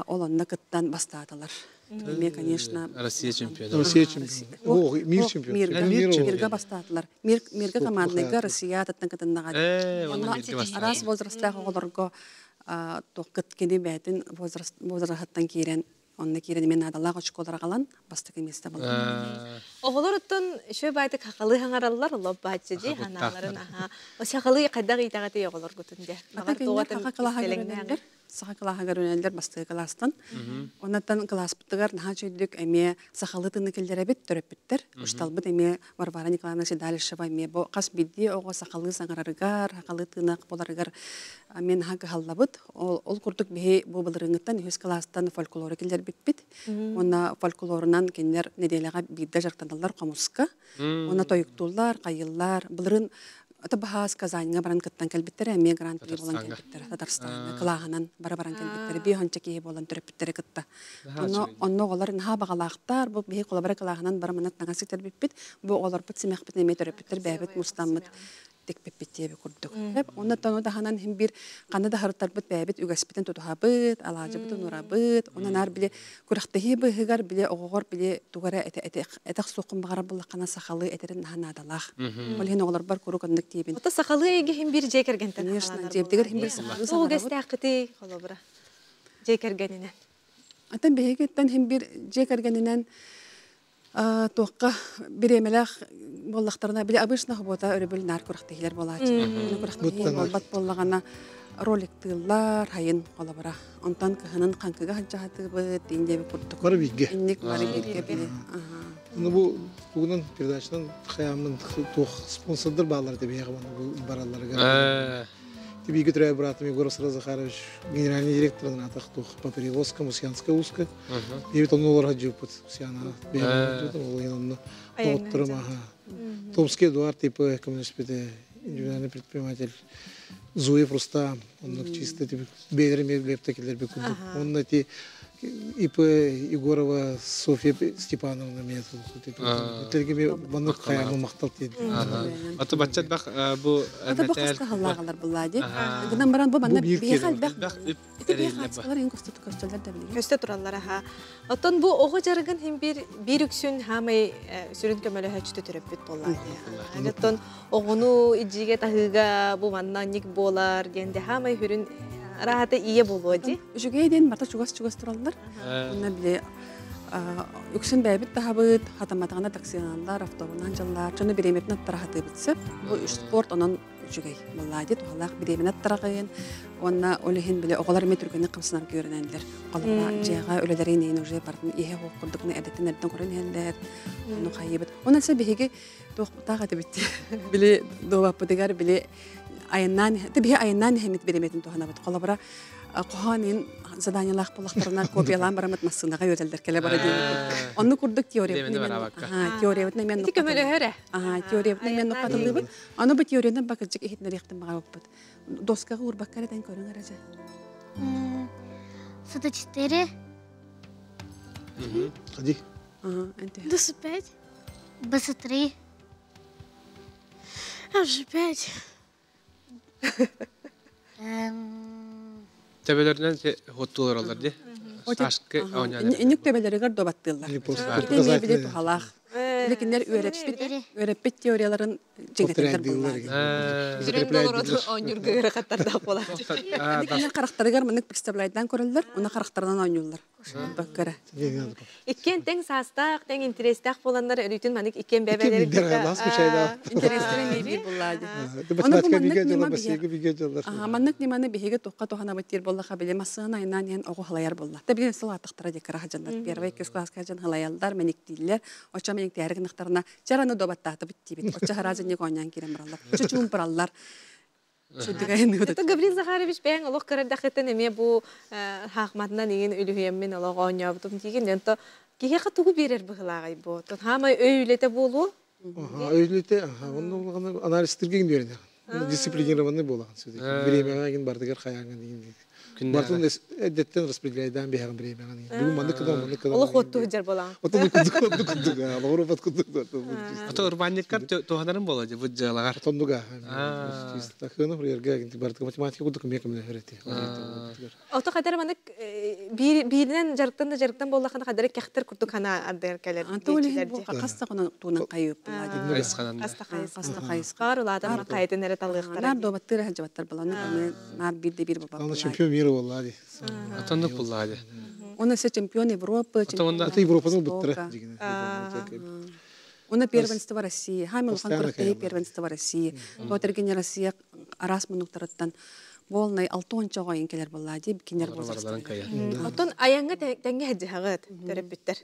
ол онно кыттан бастаатылар. Эмиэ, конечно, Россия чемпиона. Россия чемпиона. О, мир чемпион. Мирга бастаатылар. Мирга командныйга Россия атыттан кытыннаҕа. Онно араас возрастаах оҕолорго туох кини бэйэтин возраһыттан киирэн онно киирэн эмиэ наадалаах очколар аҕалан бастакы миэстэ буолла. Оҕолор оттон үчүгэй баайтык хахалы хаҥараллар, олоп бааччы дии ханааларын аха. О сахалы хайдах иитэҕэтий оҕолоргутун дьэ. Ата кинилэр хаха кылааһа көрөнөллөр. Саха кылааһыгар үнэллэр бастыгы кылаастан. Оннаттан кылааспытыгар наһаа чөйдүк эмиэ сахалыы тыны киллэрэбит төрөппүттэр. Учталбыт эмиэ Варвара Николаевна Седалищева эмиэ бу хас биирдии оҕо сахалыы саҥарарыгар, сахалыы тыына боларыгар эмиэ наһаа кыһаллабыт. Ол курдук биһи бу былырыыҥҥыттан үһүс кылаастан фольклору киллэрбиппит. Уонна фольклорунан кинилэр нэдиэлэҕэ биирдэ дьарыктаналлар хомуска. Уонна тойуктууллар, хайыллар. Былырын ата баһаас Казаньга баран кыттан кэлбиттэрэ, эмиэ гран-при болан кэлбиттэрэ. Татарстаҥҥа кылааһынан бара баран кэлбиттэрэ. Биир киһи буолан төрөппүттэри кытта. Онно онно оҕолор наһаа бағалаахтар, бу биһи холобура кылааһынан бара маннык таҥас ситэрбиппит. Бу оҕолорбут симэхпит эмиэ төрөппүттэр бэйэбит мустаммыт тикпиппит диэби курдук. Онно тону таһынан хим бир ханна да харыттарбыт бэйэбит үгэспитин тутуһабыт, алаадьыбытын урабыт, онон ар били күрэхтэһии быыһыгар били оҕоҕор били тугара этэх суоххун баҕарар буллаххына сахалыы этерин наһаа наадалаах. Ол иһин оҕолорбор куруук оннук диибин. Ото сахалыы эйгэ хим бир дьиэ кэргэнтэн Конечно, дьиэбитигэр хим бир сахалыы Тугу үгэстээххитий холобура дьиэ кэргэнинэн? Атын биһигиттэн хим бир дьиэ кэргэнинэн туохха бириэмэлээх буоллахтарына били обычно хобота өрөбүл наар күрэхтэһиилэр буолааччы. Күрэхтэһии буолбат буоллаҕына роликтыыллар, хайын холобура. Онтон кыһынын хаҥкыга сылдьаһатыыбыт, диин диэби курдук. Бары бииргэ. Инник бары бииргэ били. Ну бу тугунан передачанан хаямын туох спонсордар баалар тебе баралларыгар. Бииргэ төрөөбүт быраатым Егор Захарович генеральный директорынан атах туох по перевозкам Усьянская узко. Бэйэбит онно олорор дьыппыт Усьяна. Бэйэбит ол иһин онно доҕотторум аха. Томский Эдуард ИП коммуниспите индивидуальный предприниматель Зуев Рустам оннук чисто типа бэйэлэрин билэптекилер курдук. Онно ти ИП Егорова Софья Степановна эмиэ тилги маннык хайаамы махтал тиийди. Аты баччат бах бу Ата бу хаска халлаагалар буллаа ди. Гынан баран бу манна биһиэхэ элбэх. Ити биһиэхэ хаачыстыбалар ең көстө көстөлөр да билигин. Көстө тураллар аха. Оттон бу оҕо дьарыгын хим бир бир үксүн хаамай сүрүн көмөлөһөччүтү төрөппүт буоллаа ди. Оттон оҕону иджиге таһыыга бу манна ник буолар диэн де хаамай хүрүн раһата ие буолуо ди. Үчүгэй диэн барта чугас-чугас тураллар. Онно били үксүн бэйэбит таһабыт, хатамматаҕына таксиналар, автобунан дьаллар, дьону бириэмэтин аттара хатыыбыт сөп. Бу спорт онон үчүгэй. Буллаа ди туһалаах бириэмэни аттарагын. Уонна ол иһин били оҕолор эмиэ түргэнник хамсанар көрүнэллэр. Холобура дьиэҕэ үлэлэрин иһин уже бартын иһэ хуох курдукна эрдэттэн эрдэн көрөн иһэллэр. Ону хайыбыт. Онон сэ биһиги туохтаах этибит. Били дуобаппытыгар били айаннаан биһи айаннаан иһэммит бириэмэтин туһанабыт. Холобура хоһоон заданиялаах буллахтарына копиялаан бараммыт массыынаҕа үөрэллэр кэлэ бара диэбит. Онну курдук теориябытын теориябытын эмиэ Ити көмөлөһөр теориябытын эмиэ нуккатыллыбыт. Аны бу теорияны бакырчык иһитинэриэхтин баҕарбыппыт. Доскаҕа уурбакка эрэ көрүҥ эрэ дьэ. 104. Ходи. 25. 23. А уже 5. Төбөлөрүнэн хоттуулар ди. Сашкы оонньоон. Инник төбөлөрүгэр добаттыыллар. Ити эмиэ били туһалаах. Лекиннер үөрэппит теорияларын жигетелер буллар. Сүрүн долору оонньуурга ыарахаттардаах буолааччы. Кинилэр харахтарыгар маннык представляйдан көрөллөр, уна харахтарынан оонньууллар. Баккара. Иккиэн тэҥ саастаах, тэҥ интэриэстээх буоланнар өрүүтүн манык иккиэн бэбэлэрин Интэриэстэрин биир буллаа ди. Оны бу маннык ньыма биһиги маннык ньыманы биһиги туохха туһанабыт диир буоллаха били массыына айнаан иһэн оҕо халайар буолла. Та билин сыл атахтара ди кыра дьоннор первый иккис класска дьон халайаллар, мэниктииллэр. Оччо мэниктээри гынахтарына чараны добаттаатыбыт диибит. Оччо хараазынньык оонньоон киирэн бараллар. Оччо чуумпураллар. Это Гаврил Захарович бэйэҥ олох кырардахыттан эмиэ бу хаахматынан иҥин үлүһүйэммин олох оонньообутум диигин. Онто киһиэхэ тугу биэрэр быһылааҕай бу? Оттон хаамай өй үлэтэ буолуо? Өй үлэтэ, онно анализтырга иҥ Дисциплинированный буолаҕын все-таки. Бириэмэҕэ бардыгар хайааҥын диин. Бартын эддеттен распределяйдаан биһэҕин бириэмэҕин. Бүгүн маннык кыдан, маннык кыдан. Олох отту сылдьар буолаҕын. Отон кудук кудук кудук. Олоҕур бат кудук. Ото урбаанньыккар туһанарын буола дьэ бу дьыалаҕар. Тоннуга. Такыны хурьерга бардыга математика кудук миэкэ мөлөһөр эти. Ото хадара манык бииринэн жарыктан да жарыктан буоллахына хадара кэхтер курдук хана ардыгар кэлэр. Антон иһин бу хаста гына туунан хайыып була. Хаста хайыс. Хаста хайыс. Улаатан хайытын эрэ талыахтара. Нар добаттыр хажабаттар баланы нар бир де бир баба. Аны чемпион мира болла ди. Атоннук булла ди. Оны се чемпион Европы, чемпион Ата Европаны буттара. Оны первенство России. Хаймыл хан первенство России. Тотерген Россия арас мунуктарыттан Болнай 6 чоҕойын келер болла ди кинер возрасттарын кая. Оттон аяңга теңге хаджыхагыт төрөппүттер.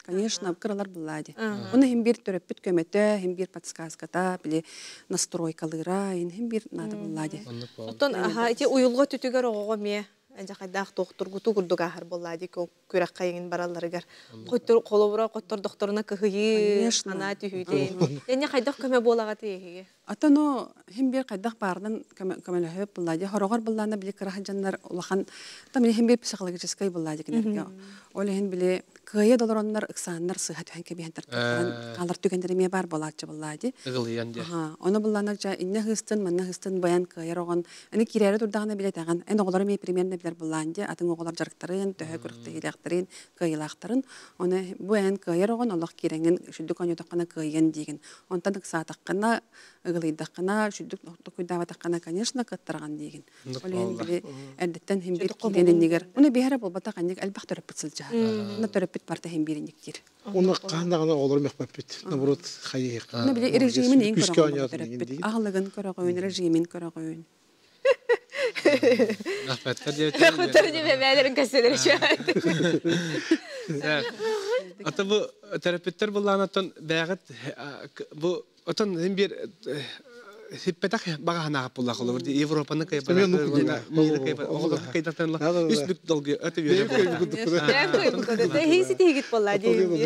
Конечно, кыралар булла ди. Оны хим бир төрөппүт көмөтө, хим бир подсказката, били настройкалыра, хим бир надо булла ди. Оттон аха ити уюлга түтүгөр ого ме жакайдаах тохтургуту курдук ахар болла ди күрәк кайын баралларыгар. Коттор колобура коттор докторуна кыһыйы, ана түһүтен. Эне хайдах көмө болага тиеге. Атано хим бир кайдах бардан көмөлөһөп булла ди. Хорогор буллана били кыраха жаннар улахан там хим бир психологический булла ди кинерге. Ол хин били кыйы долороннар ыксааннар сыха түһэн кебиһен тартан калар түгендер ме бар болаачы булла ди. Ыгылыян ди. Оны буллана жа инне хыстын, манна хыстын баян кыйыр огон. Ани кирәре турдагына биле таган. Эн оголор ме примерно билер буллан ди. Атын оголор жарыктарын, төһө күрүктө илэхтерин, кыйылахтарын. Оны бу эн кыйыр огон Аллах киреңин шүдүк оньотоккана кыйын диген. Онтан ыксаатаккана ыгылыйдаккана шүдүк токуйдаабатаккана, конечно, кыттырган диген. Ол эн били эрдеттен хим бир кирениннигер. Оны биһәрэ болбата канник элбах төрөппүт сылдьаһар. Оны төрөппүт барта хим биринниктир. Оны каандагана олор мехпеппит. Наоборот, хайы. Оны били режимин эң көрөгөн төрөппүт. Аһылыгын көрөгөн, режимин көрөгөн. Рахметтер деп. Рахметтер деп бәлерин кәселер Ата бу терапевттер булланаттан бәгыт бу отон хим бир хиппетах багахана булла холор Европаны кай мира кай оголор кайдатан үс бүк долгы өтө бер. Хиси тигит болла ди.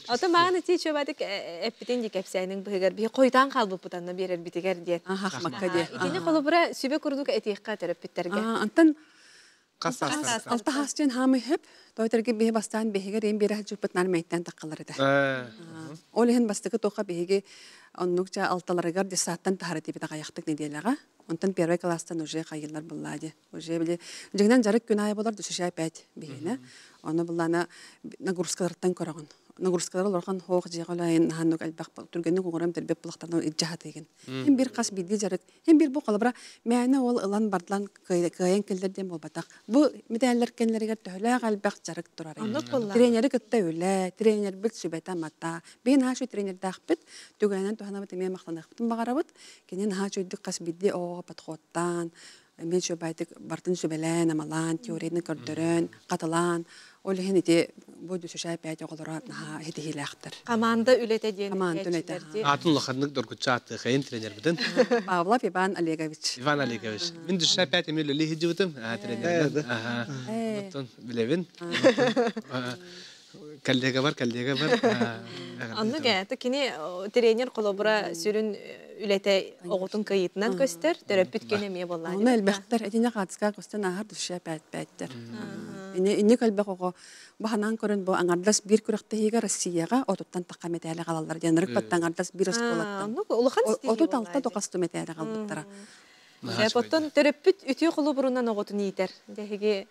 Ата мааны ти чөбадык эппитин ди кепсәнең быгар би койтан калбып бутанна берер битигер диет. Ахмакка ди. Итини холобура сүбе курдук этиякка терапевттерге. Антан Алта хастен хамы хеп, тойтерге бихи бастан бихигер эм бир жуппут нар мейттен таккалар эде. Ол хен бастыгы тока биһиги оннукча алталарыгар десаттан тахара типи тагаяктык неделяга. Онтон первый класстан уже кайылар буллади. Уже били жигнен жарык күн ай болар дүшүшә пять бихине. Оны буллана нагрузкалардан көрөгөн. Нагрузкалар олорхан хоох жигалайын ханнук албак түргенник угурам тербеп булактардан иджаха деген. Хем бир кас бидди жарык, хем бир бу калабра мәне ол ылан бардлан кыйын келдерден болбатак. Бу медаллер кенлерге төһлә галбак жарык турар. Тренери кытта үлә, тренер бит сүбәтә мата. Бин хашу тренер дахпит, түгәнен туханабыт эме мактанакпытын багарабыт. Кенен хашу иддик кас бидди ого подходтан, мен шөбайтык бартын сүбәлән, амалан, теорияны көрдөрөн, каталан. Ол хен ити бу дүшүшә пәт оголора наха хитихиләхтер. Команда үлете диен. Команда үлете. Атын лоханнык доргуча аты хейн тренер битен. Павлов Иван Олегович. Иван Олегович. Мин дүшүшә пәт эмел ле хиджибитим. А тренер. Аха. Оттон билебин. Коллега бар, коллега бар. Анны гәте кини тренер колобура сүрүн үлете оготун кыйытынан көстөр, төрөппүт кене ме болла. Оны элбэхтер этине катска көстөн ахар дүшүшә пәт пәттер. Ине ине калбак ого баханан көрөн бу аңардас бир күрәктәһиге Россияга отуттан такка метәле калалар. Янырык баттан аңардас бир осколаттан. Улахан стили. Отут алта токасту метәле калбыттара. Оттон төрөппүт үтүү колобурунан оготун иитер. Дәһиге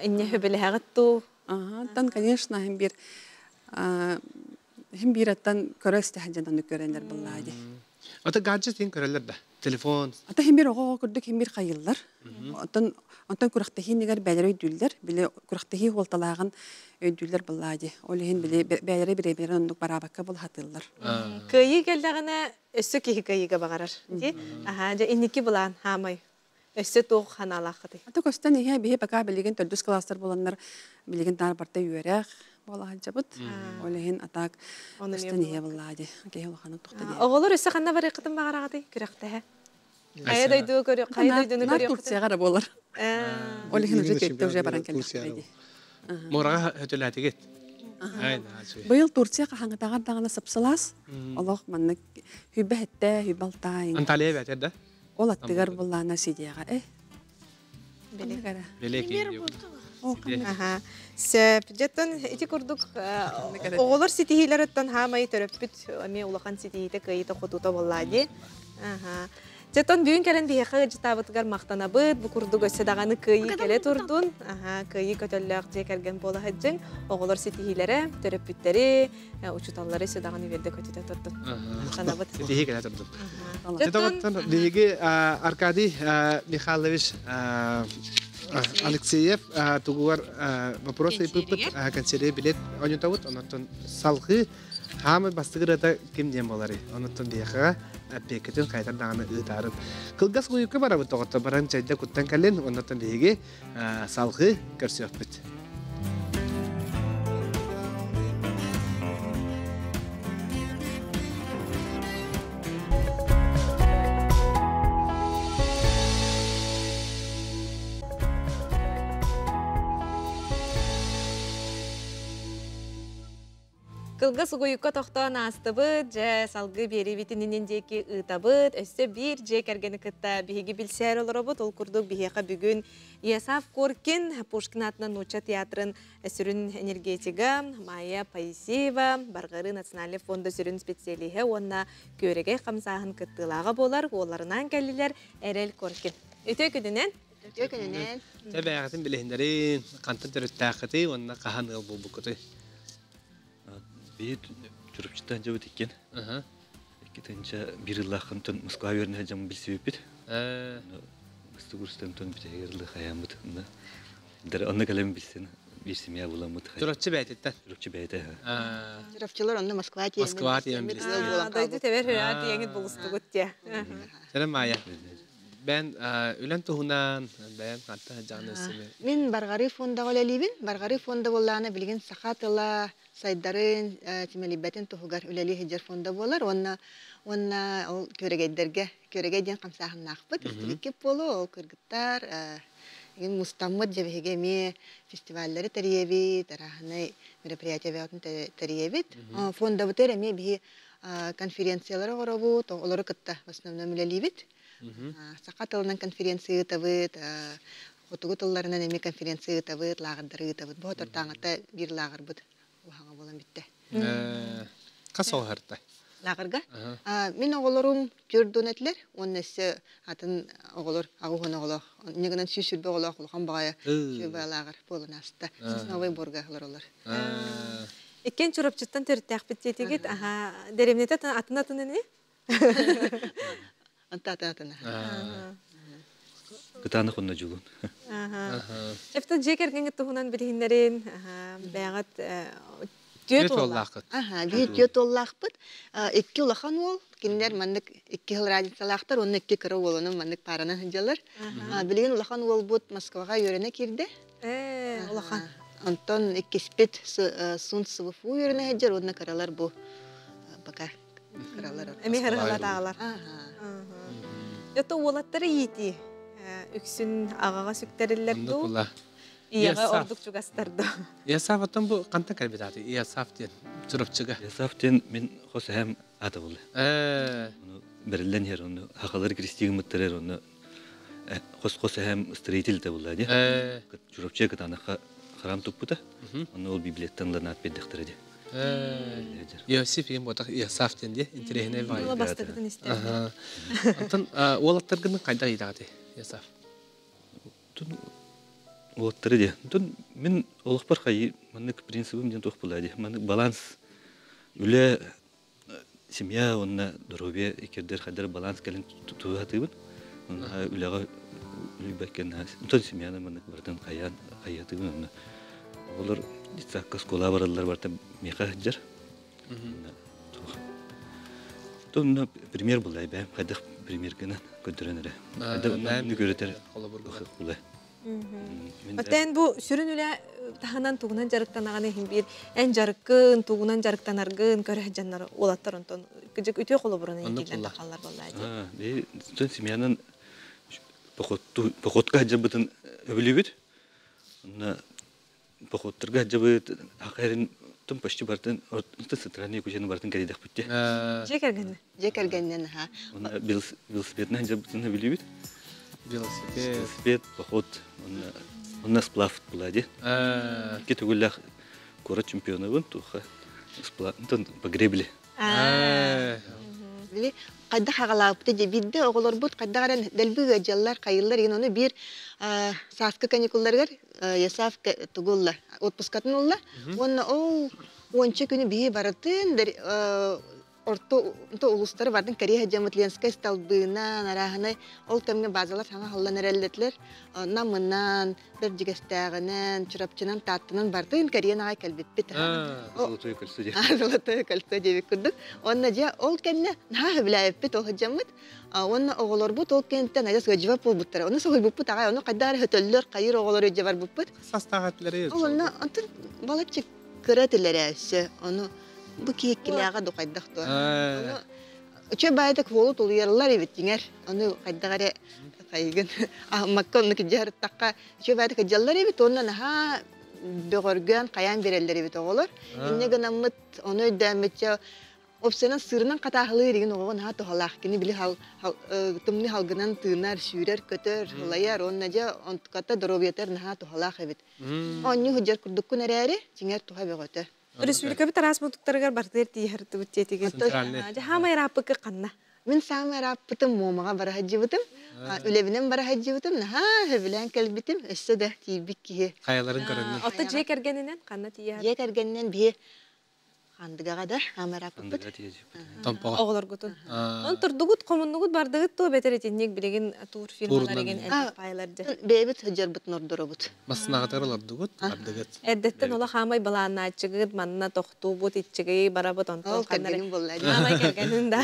инне хөбеләгәт Ага, конечно, хем бир хем бир аттан көрөс тәһәҗәдән көрәнләр буллади. Ата гаджет ин көрәләр дә. Телефон. Ата хем бир ого көрдүк хем бир кайыллар. Оттон онтон күрәхтәһи нигәр бәләр өйдүлләр, биле күрәхтәһи холталагын өйдүлләр буллади. Ол хин биле бәләре бире бире ондук барабакка бул хатыллар. Кыйы келдәгенә өссө киһи кыйыга багарар. Ди. Аха, жа инники булан хамай. Өссө тоқ ханалақыты. Ата көстен ихе бихе пока билеген төрдүс класстар боланнар билеген тар барта үйөрәк бола хаджабыт. Олехин атак көстен ихе боллади. Кеһе улаханы тохта ди. Оголор өссө ханна бар икытын багарагаты күрәктәһе. Кая дойду көрө, кая дойдуну көрө. Турцияга болар. Олехин уже кетти уже баран келди. Морага хөтөләтигет. Быйыл Турция кахаңытагар дагана сапсылас. Аллах манны хүбә хетте, хүбә алтай. Анталия бәтер да? Ол аттыгар буллана сидияга, э? Беле. Аха. Сөп, жеттон ити курдук оголор ситихилереттен хамай төрөппүт эми улахан ситихите кыйыта хотута боллади. Аха. Жеттон бүгүн келен биһиэхэ жытаабытыгар мактанабыт, бу курдук өссө даганы кыйы келе турдун. Аха, кыйы көтөллөөх же келген бола хаджың, оголор ситихилере, төрөппүттери, учуталлары өссө даганы берде көтүтө турдун. Мактанабыт. Ситихи келе турдун. Жеттон биһиги Аркадий Михайлович Алексеев тугуар вопросы пыпыт консерве билет онютабыт, онотон салгы Хаамай бастыгы ырыата ким диэн буоларый? Онуттан биһиэхэ эппиэккитин хайдар даҕаны ыытаарын. Кылгас уйукка барабыт тоҕотто баран чайда куттан кэлин, оннуттан биһиги салгыы көрсүөхпүт. Кылгас угуйукка тохтоон аастыбыт, дьэ салгыы биэриибитининин диэки ыытабыт. Өссө биир дьиэ кэргэни кытта биһиги билсээр олоробут. Ол курдук биһиэхэ бүгүн Ясав Коркин, Пушкин аатынан нуучча театрын сүрүн энергетига, Майя Паисеева, Барҕарыы национальный фонда сүрүн специалиһэ уонна Күөрэгэй хамсааһын кыттыылааҕа буолар, уолларынаан кэллилэр Эрэл Коркин. Үтүө күнүнэн! Үтүө күнүнэн! Дьэ бэйэҕитин билиһиннэрин, хантан төрүттээххитий уонна хаһан ыал буолбуккутуй? Биһи Чурапчыттан дьабыт иккин. Икки тыһыынча биир ыллааххынтан Москва үөрэнэ сылдьаммын билсибиппит. Бастакы курстан бүтэһигэр ылы хайааммыт. Онно кэлэн билсэн биир семья буламмыт. Чурапчы бэйэтиттэн? Чурапчы бэйэтэ. Чурапчылар онно Москва тиийэн Москва тиийэн билистибит. Дойду тэбэр хүрээ тиийэҥит булустугут тиэ. Сэрэн Майя. Бэн үлэн туһунан бэйэн ханта сылдьаҕын өссө Мин Барҕарыы фондаҕа үлэлиибин. Барҕарыы фонда буоллаҕына билигин саха тыла сайдарын, симэлийбэтин туһугар үлэлии сылдьар фонда буолар. Уонна уонна ол күөрэгэйдэргэ күөрэгэй диэн хамсааһыннаахпыт. Истибиккит буолуо, ол кыргыттар игин мустаммыт дьэ биһиги эмиэ фестиваллары тэрийэбит, арааһынай мероприятие бөҕөтүн тэрийэбит. Фондабытыгар эмиэ биһи конференциялары оҥоробут, олору кытта в основном үлэлиибит. Саха тылынан конференция ыытабыт, хотугу тылларынан эмиэ конференция ыытабыт, лааҕырдары ыытабыт. Бу отортааҥыта биир лааҕырбыт уһаҥа буолан бүттэ. Хас оҕо Лааҕырга? Мин оҕолорум түөрт этилэр уонна өссө атын оҕолор аҕыс оҕолоох, инньэ гынан 120 оҕолоох улахан баҕайы сүүрбэ лааҕыр буолан ааста. Сосновый Борга олороллор. Иккиэн Чурапчыттан төрүттээхпит диэтигит. Аха, дэриэбинэтэ атын атын ини? Ата атын атын. Кытаанах онно дьулун. Эфтэ дьиэ кэргэҥҥит туһунан билиһиннэрин, бэйэҕит түөрт уоллааххыт. Аха, биир түөрт уоллаахпыт. Икки улахан уол, кинилэр маннык икки сыл разницалаахтар, уонна икки кыра уолунан маннык пааранан сылдьаллар. Билигин улахан уолбут Москваҕа үөрэнэ киирдэ. Улахан. Онтон иккиспит Сун СВФУ үөрэнэ сылдьар уонна кыралар бу пока кыралар. Эмиэ харыһалатаалар. Это уолаттары иитии үксүн аҕаҕа сүктэриллэр дуу? Ийэҕэ ордук чугастар дуу? Ясаф оттон бу хантан кэлбит ааты? Ясаф диэн Чурапчыга. Ясаф диэн мин хос эһэм аата буолла. Бэриллэн иһэр ону хахалар крестигымыттар ону хос-хос эһэм строитель да буолла дии. Чурапчы кытаанахха храм туппута. Онно ол библияттан ылан аат биэрдэхтэрэ дии. Иосиф иин буотах Иосаф диэн дии. Интэриэһинэй баҕайы. Уола бастакытын истэр. Онтон уолаттаргын хайдах иитэҕитий, Иосаф? Уолаттары дии. Онтон мин олохпор хайыы маннык принцибым диэн туох буолла дии. Маннык баланс үлэ семья уонна доруобуйа иккирдэр хайдар баланс кэлин тутуһа сатыыбын. Онно үлэҕэ үлүйбэккэ онтон семьяны маннык барытын хайаан хайыатыыбын онно. Оҕолор детсадка оскуолаҕа бараллар барыта миэхэ сылдьар. Онно пример булай бэйэм хайдах пример гынан көрдөрөн эрэ. Хайдах онно көрөтөр холобур Оттон бу сүрүн үлэ таһынан тугунан дьарыктанаҕын иһин биир эн дьарыккын, тугунан дьарыктанаргын көрө дьоннор уолаттар онтон кыдьык үтүө холобурун иитиллэн тахаллар буоллаа дии. Тон семьянан походка сылдьарбытын өбүлүүбүт. Онно походтарга сылдьабыт, хахайрын тум почти бартын центральный кучаны бартын кэлидэхпит дии. Дьиэ кэргэннэ. Дьиэ кэргэннэн аха. Онно велосипедынан сылдьарбытын өбүлүүбүт. Велосипед. Велосипед, поход, онно сплав була дии. Икки төгүллээх куорат чемпионабын туха сплав по гребле. Били хайдах аҕалаабыта дии биирдэ оҕолорбут хайдах эрэн дэлби ыадьаллар хайыллар игин ону биир сааскы каникулларыгар Ясав тугу ылла отпускатын ылла уонна ол уонча күнү биһи барытын. Орто улуустары бардын кэрийэ сылдьаммыт Ленскэй Столбынан, арааһынай ол кэмҥэ базалар саҥа аһыллан эрэллэтилэр. Намынан, Бэрдьигэстээҕинэн, Чурапчынан, Тааттанан бардын кэрийэн аҕай кэлбиппит. Золотое кольцо диэн. Золотое кольцо диэбит курдук. Уонна дьэ ол кэннэ наһаа сөбүлээбиппит ол сылдьаммыт. Уонна оҕолорбут ол кэнниттэн адьас ыалдьыбат буолбуттара. Ону соһуйбуппут аҕай, ону хайдах эрэ сөтөллөр, хайыыр оҕолор илдьэ барбыппыт. Састаах этилэрэ. Ол онно онтон балачча кыра этилэрэ өссө. Ону бу киһиккилээҕэ ду хайдах дуо. Ону үчүгэй баайдык уолу тулуйаллар эбит дьиҥэр. Ону хайдах эрэ хайыгын аһыммакка оннук илдьэ сырыттахха үчүгэй баайдык илдьэллэр эбит уонна наһаа бөҕөргөөн хайаан биэрэллэр эбит оҕолор. Инньэ гынаммыт ону өйдөөммүтчэ Опсанан сыырынан хатааһылыыр игин оҕоҕо наһаа туһалаах. Кини били тымныы халгынан тыынар, сүүрэр-көтөр, ылайар уонна дьэ онтуката доруобуйатыгар наһаа туһалаах эбит. Оонньуу сылдьар курдуккун эрээри, дьиҥэр туһа бөҕөтө. Республикабыт араас мутуктарыгар бартыгар тиийэ тиэтигин. Дьэ хаамай ырааппыкка ханна? Мин саамай ырааппытым Муомаҕа бара сылдьыбытым. Үлэбинэн бара сылдьыбытым, наһаа сөбүлээн кэлбитим. Өссө да тиийбит киһи. Хайаларын көрөннүн? Ото дьиэ кэргэнинэн ханна тиийэр? Дьиэ кэргэнинэн биһи Хандыгаҕа да амараппыт. Томпоҕо. Оҕолоргутун. Он турдугут, хомуннугут, бардыгыт туо бэтэр итинник билигин тур фирмалар еген элбэх пайлар дьэ. Бэйэбит сылдьарбытын ордоробут. Массынаҕытыгар олордугут, бардыгыт. Эрдэттэн олох хаамай балааннааччыгыт, манна тохтуубут, иччигий барабыт, онтон Ол кэргэним буолла. Хаамай кэргэнин да.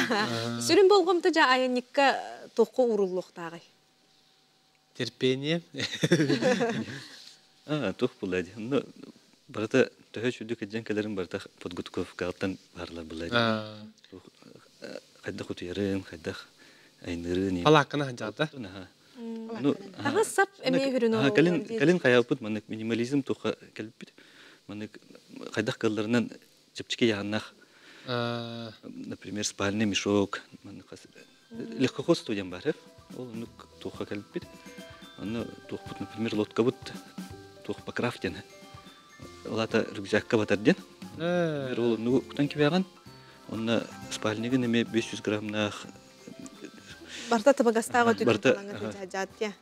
Сүрүн болҕомто дьэ айанньыкка туохха ууруллуохтааҕый? Терпение. А, туох буолла дии. Ну, барыта төһө үчүгдүк илдьэн кэлэрин барыта подготовкаҕыттан баарлар буолла дии. Хайдах утуйарын, хайдах айныырын. Палаакканы ханчаата. Ну, Таҥас сап эмиэ хүрүн Кэлин кэлин хайалпыт маннык минимализм туха кэлбит. Маннык хайдах кылларынан чэпчэки яһаннах например, спальный мешок, легкоход студент бар, ол оннук туохха кэлбит. Онно туохпут, например, лодкабыт туох покрав диэн. Ол рюкзакка батар диэн. Ол оннугу кутан кибэҕин. Онно спальнигын эмиэ 500 граммнаах Барта табагастаах өтүн жааттия.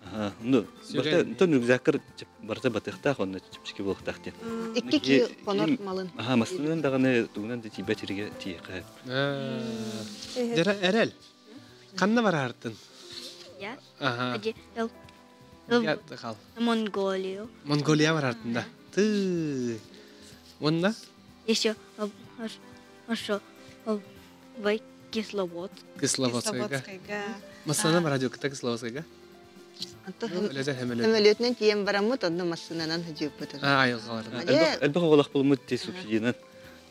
Ну, барта тон рюкзаккар барта батыахтаах онно чэпчэки буолуохтаах диэн. Икки ки хонор малын. Аха, массыынан даҕаны тугунан да тиийбэт сиргэ тиийэхэ. Дьара эрэл. Ханна бараартын? Я? Ага. Монголию. Монголия бараартын да. Ты. Онна? Еще хорошо. В Кисловодск. Кисловодскайга. Массыынан радио кытта Кисловодскайга? Сөмөлүөтүнэн тиийэн бараммыт, онно массыынанан сылдьыбыппыт. Элбэх оҕолох буолмут ти субсидиянан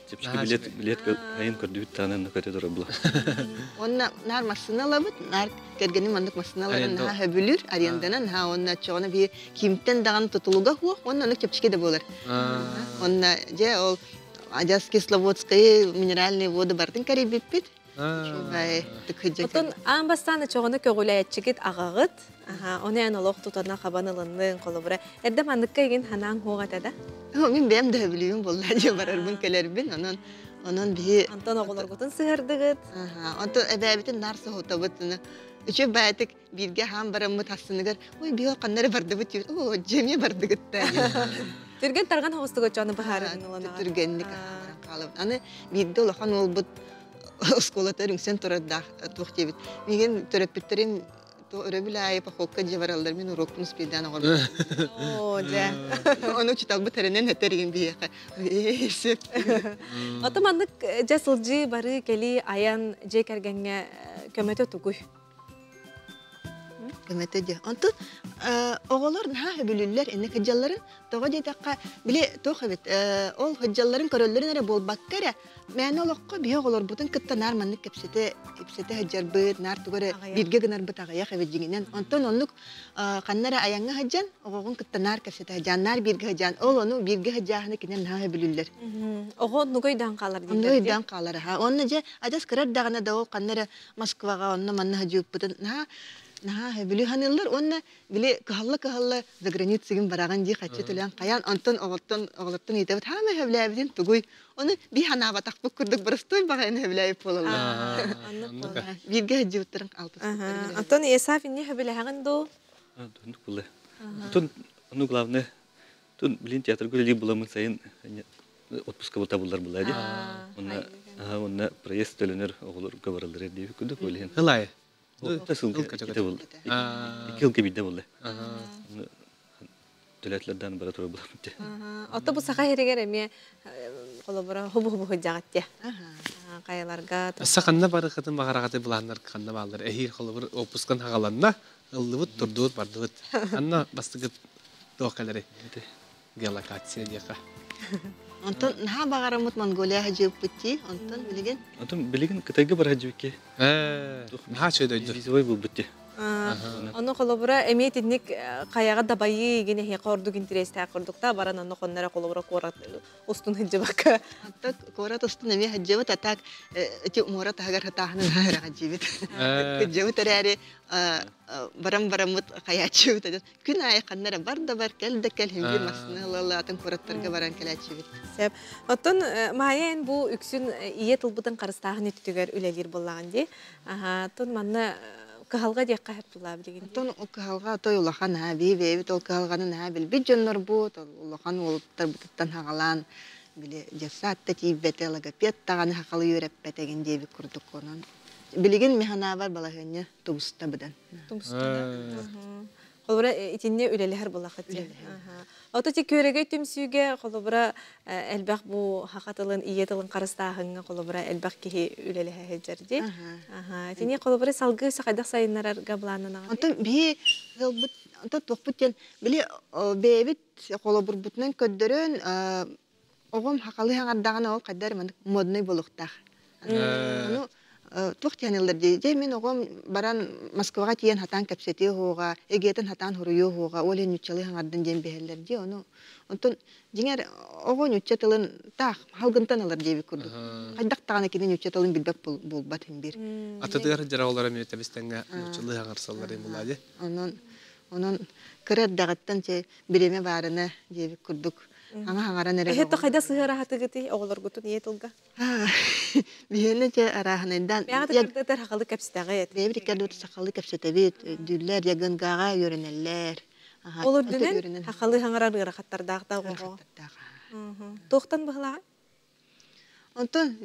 чэпчэки билет билет айын көрдүбүт таанан көтө турар була. Онно наар массыына ылабыт, наар кэргэним маннык массыыналарын наһаа сөбүлүүр, аренданан наһаа уонна оччоҕуна биһи кимтэн даҕаны тутулуга суох, уонна оннук чэпчэки да буолар. Онно дьэ ол адьас Кисловодскайы минеральные воды бартын кэрийбиппит. Отон аан бастаан очоҕуна көҕүлээччигит аҕаҕыт, ону эн олох тутана хабан ылынныҥ, холобура. Эрдэ манныкка игин ханаан хуох этэ да? Мин бэйэм да сөбүлүүбүн буолла дьэ барарбын кэлэрбин, онон онон биһи Онтон оҕолоргутун сыһардыгыт. Онтон эбээбитин наар соһутабыт. Үчүгэй баайытык бииргэ аһаан бараммыт ассыныгар, ой, биһи ханна эрэ бардыбыт диэбит, оо, дьиэмиэ бардыгыт да. Түргэн тарҕан хоҕустуга чону быһаарарын ыланаҕа. Түргэнник аһаан хаалабыт. Аны биирдэ улахан уолбут оскуолата үҥсэн турардаах туох диэбит. Миигин төрөппүттэрим өрөбүл аайы походка дьиэ бараллар, мин урокпун успейдаан оҕорбут. Оо, дьэ. Ону учуталбыт эрэнэн этэр игин биһиэхэ. Сөп. Ото маннык дьэ сылдьыы, барыы, кэлии, айан дьиэ кэргэҥҥэ көмөтө тугуй? Көмөтө дьэ. Онтон оҕолор наһаа сөбүлүүллэр инник сылдьалларын. Тоҕо диэтэххэ, били туох эбит, ол сылдьалларын көрөллөрүн эрэ буолбакка эрэ, мээнэ олоххо биһи оҕолорбутун кытта наар маннык кэпсэтэ кэпсэтэ сылдьарбыт, наар тугу эрэ бииргэ гынарбыт аҕыйах эбит дьиҥинэн. Онтон оннук ханна эрэ айаҥҥа сылдьан, оҕоҕун кытта наар кэпсэтэ сылдьан, наар бииргэ сылдьан, ол ону бииргэ сылдьааһыны кинилэр наһаа сөбүлүүллэр. Оҕо оннуга өйдөөн хаалар дииллэр. Оннуга өйдөөн хаалар аха. Онно дьэ адьас кыра эрдэҕинэ да ол ханна эрэ Москваҕа онно манна сылдьыбыппытын наһаа наһаа сөбүлүү саныыллар уонна били кыһалла-кыһалла за границыгын бараҕын дии хаччы төлөөн хайаан онтон оҕоттон оҕолортон ыйытабыт хаамай сөбүлээбитин тугуй ону бии санаабатахпыт курдук боростуой баҕайыны сөбүлээбит буолаллар бииргэ сылдьыбыттарын алтыспыттарын Антон Есаф инни сөбүлэһэҕин дуу Оннук буолла. Тун ону главное тун билин театрга үлэлии буламмын сайын отпуска бута буллар була ди. Онно Онна проезд төлөнөр оҕолорго бараллар диэбит курдук ол иһин. Ылай. Сылга иккитэ буолла. Икки сылга биирдэ буолла. Төлөтлөрдөн бара турар буламмыт. Ото бу саха сиригэр эмиэ холобура хубу-хубу сылдьаҕыт дии. Хайаларга. Саханна барыкытын баҕараҕаты былааннар ханна бааллар. Эһиир холобур отпускан хагаланна, ыллыбыт, турдубут, бардыбыт. Анна бастыгыт туох кэлэри? Геолокация диэхэ. Онтон наһаа баҕараммыт Монголия хадьыыппыт дии. Онтон билигин Онтон билигин Кытайга бар хадьыыппыт. Наһаа үчүгэй дойду. Визовой булбут дии. Ону холобура эмиэ итинник хайаҕа дабайыы игин эһиэхэ ордук интэриэстээх курдук та баран онно хонно эрэ холобура куорат устун сылдьыбакка. Аттак куорат устун эмиэ сылдьыбыт, а так ити муора таһыгар хатааһынын эрэ сылдьыбыт. Сылдьыбыт эрээри баран бараммыт хайааччыбыт. Күн аайы ханна эрэ бар да бар, кэл да кэл, химбир массыына ылалаатын куораттарга баран кэлээччибит. Сөп. Оттон Майя эн бу үксүн ийэ тылбытын харыстааһын өттүгэр үлэлиир буоллаҕын дии. Аха, оттон манна кыһалҕа диэххэ сөп буоллаа билигин. Оттон ол кыһалҕа отой улахан аа, бии бэйэбит ол кыһалҕаны наһаа билбит дьоннорбут, ол улахан уолуттарбытыттан хаҕалаан били дьассаат да тиийбэтэ, логопед даҕаны хахалы үөрэппэтэ гин диэбит курдук онон билигин механаабар балаһыанньа тубуста быдан. Тубуста. Холобура итинне үлэлэһэр булахыт. Ото ти күөрэгэй түмсүүгэ холобура элбэх бу хаха тылын, ийэ тылын харыстааһыҥҥа холобура элбэх киһи үлэлэһэ сылдьар дии. Итини холобура салгыы сахайдах сайыннарарга былааннанаҕын. Онтон биһи ыалбыт онтон туохпут диэн били бэйэбит холобурбутунан көрдөрөн оҕом хахалы хаҥардаҕына ол хайда эрэ маннык модный буолуохтаах. Ону туох диэн ыллар дии дьэ мин оҕом баран Москваҕа тиийэн хатаан кэпсэтиэ уһуоҕа, эгиэтин хатаан хуруйуо уһуоҕа, ол иһин ньуччалыы хаҥардын диэн биһэллэр дии ону онтон дьиҥэр оҕо ньучча тылын таах халгынтан ылар диэбит курдук. Хайдах даҕаны кини ньучча тылын билбэт буолбат иһин биир. Атытыгар дьара олор эмиэ тэбистэҥҥэ нууччалыы хаҥарсаллар буолаа Онон онон кыра эрдэҕиттэн чэ бириэмэ баарына диэбит курдук аҥа хаҥаран эрэ Эһэ хайда сыһыараһатыгытый оҕолоргутун ийэ тылга? Биһиэнэ дьэ арааһынайдаан Бэҕэ кырдытар сахалыы кэпсэтэҕит. Бэйэбит иккэрдибит сахалыы кэпсэтэбит, өйдүүллэр, ягынгааҕа үөрэнэллэр. Ол үрдүнэн сахалыы хаҥарар ыарахаттардаах да оҕоҕо. Туохтан быһылааҕый? Онтон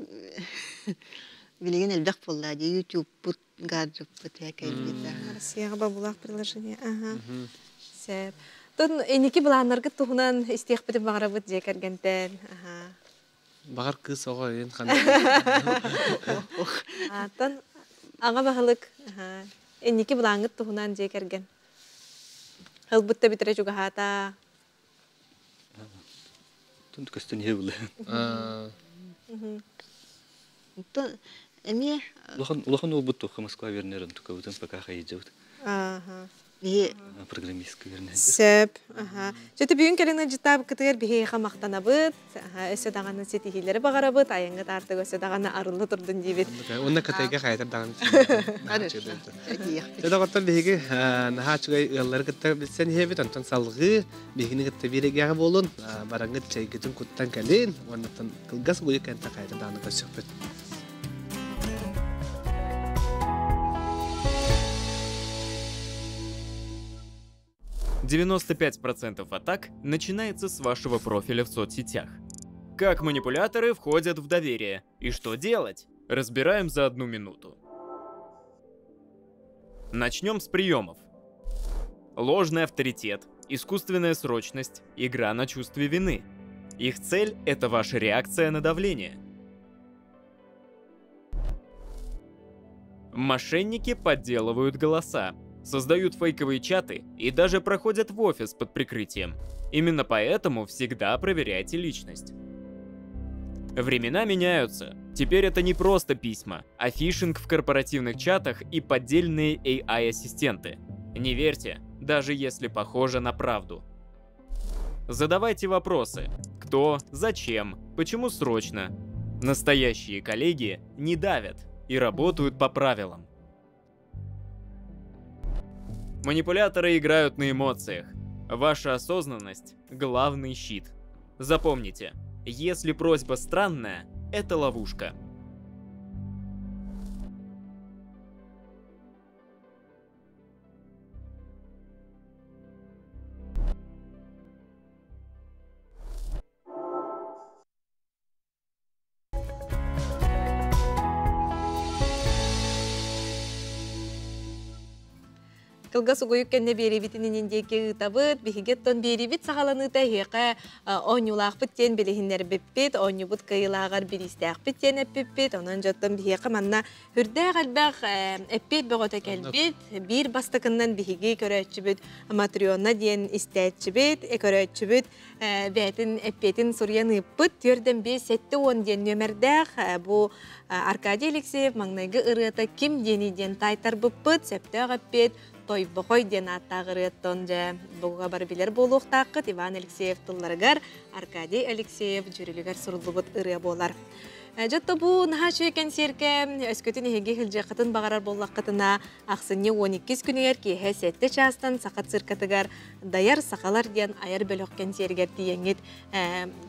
билигин элбэх буолла дии ютубпут гаджеппыт кэлбит Россияҕа бобуулаах приложение. Аха. Сөп. Тон инники былааннаргыт туһунан истиэхпитин баҕарабыт дьиэ кэргэнтэн. Аха. Баҕар кыыс оҕо өйүн ханна. Аттан аҕа баһылык инники былааҥҥыт туһунан дьиэ кэргэн. Ылбыт да бүтэрэ чугаһаата. Тун көстөн иһэ булла. Онтон эмиэ Улахан улахан уолбут туохха Москва вернерын тукабытын пока хайыдьабыт. Ааха. Биһи программистка вернер. Сөп. Аха. Чөтө бүгүн кэлин ыдьытаабыккытыгар биһиэхэ махтанабыт. Аха, өссө даҕаны ситиһиилэри баҕарабыт. Айаҥҥыт аартыга өссө даҕаны арылла турдун диибит. Уонна Кытайга хайатар даҕаны Дьэ доҕоттор биһиги наһаа үчүгэй ыаллары кытта билсэн иһэбит. Онтон салҕыы биһигини кытта биир эйгэҕэ буолун. Бараҥҥыт чэйгитин куттан кэлин. Уоннаттан кылгас буйук кэнтэ хайата даҕаны көрсүөхпүт. 95% атак начинается с вашего профиля в соцсетях. Как манипуляторы входят в доверие и что делать? Разбираем за одну минуту. Начнем с приемов. Ложный авторитет, искусственная срочность, игра на чувстве вины. Их цель – это ваша реакция на давление. Мошенники подделывают голоса, создают фейковые чаты и даже проходят в офис под прикрытием. Именно поэтому всегда проверяйте личность. Времена меняются. Теперь это не просто письма, а фишинг в корпоративных чатах и поддельные AI-ассистенты. Не верьте, даже если похоже на правду. Задавайте вопросы. Кто, зачем, почему срочно. Настоящие коллеги не давят и работают по правилам. Манипуляторы играют на эмоциях. Ваша осознанность – главный щит. Запомните, если просьба странная, это ловушка. Кылгас угуйук кэннэ биэрибитин инин диэки ыытабыт. Биһиги оттон биэрибит саҕаланыыта эһиэхэ оонньуулаахпыт диэн билиһиннэрбиппит, оонньуубут кыайыылааҕар бириистээхпит диэн эппиппит. Онон дьоттон биһиэхэ манна үрдээх элбэх эппиэт бөҕөтө кэлбит. Биир бастакыннан биһиги көрөөччүбүт Матрена диэн истээччибит, көрөөччүбүт бэйэтин эппиэтин суруйан ыыппыт. Түөрдэн биэс сэттэ уон диэн нүөмэрдээх бу Аркадий Алексеев маҥнайгы ырыата ким диэний диэн таайтарбыппыт. Сөптөөх эппиэт Тойбохой диэн ааттаах ырыаттан дьэ буга бары билэр буолуохтааххыт. Иван Алексеев тылларыгар Аркадий Алексеев дьүрүлүгэр суруллубут ырыа буолар. Дьотто бу наһаа үчүгэй кэнсиэркэ өскөтүн эһиги сылдьыаххытын баҕарар буоллаххытына ахсынньы 12 күнүгэр киэһэ 7 чаастан Саха циркатыгар Дайар сахалар диэн айар бөлөх кэнсиэригэр тиийэҥҥит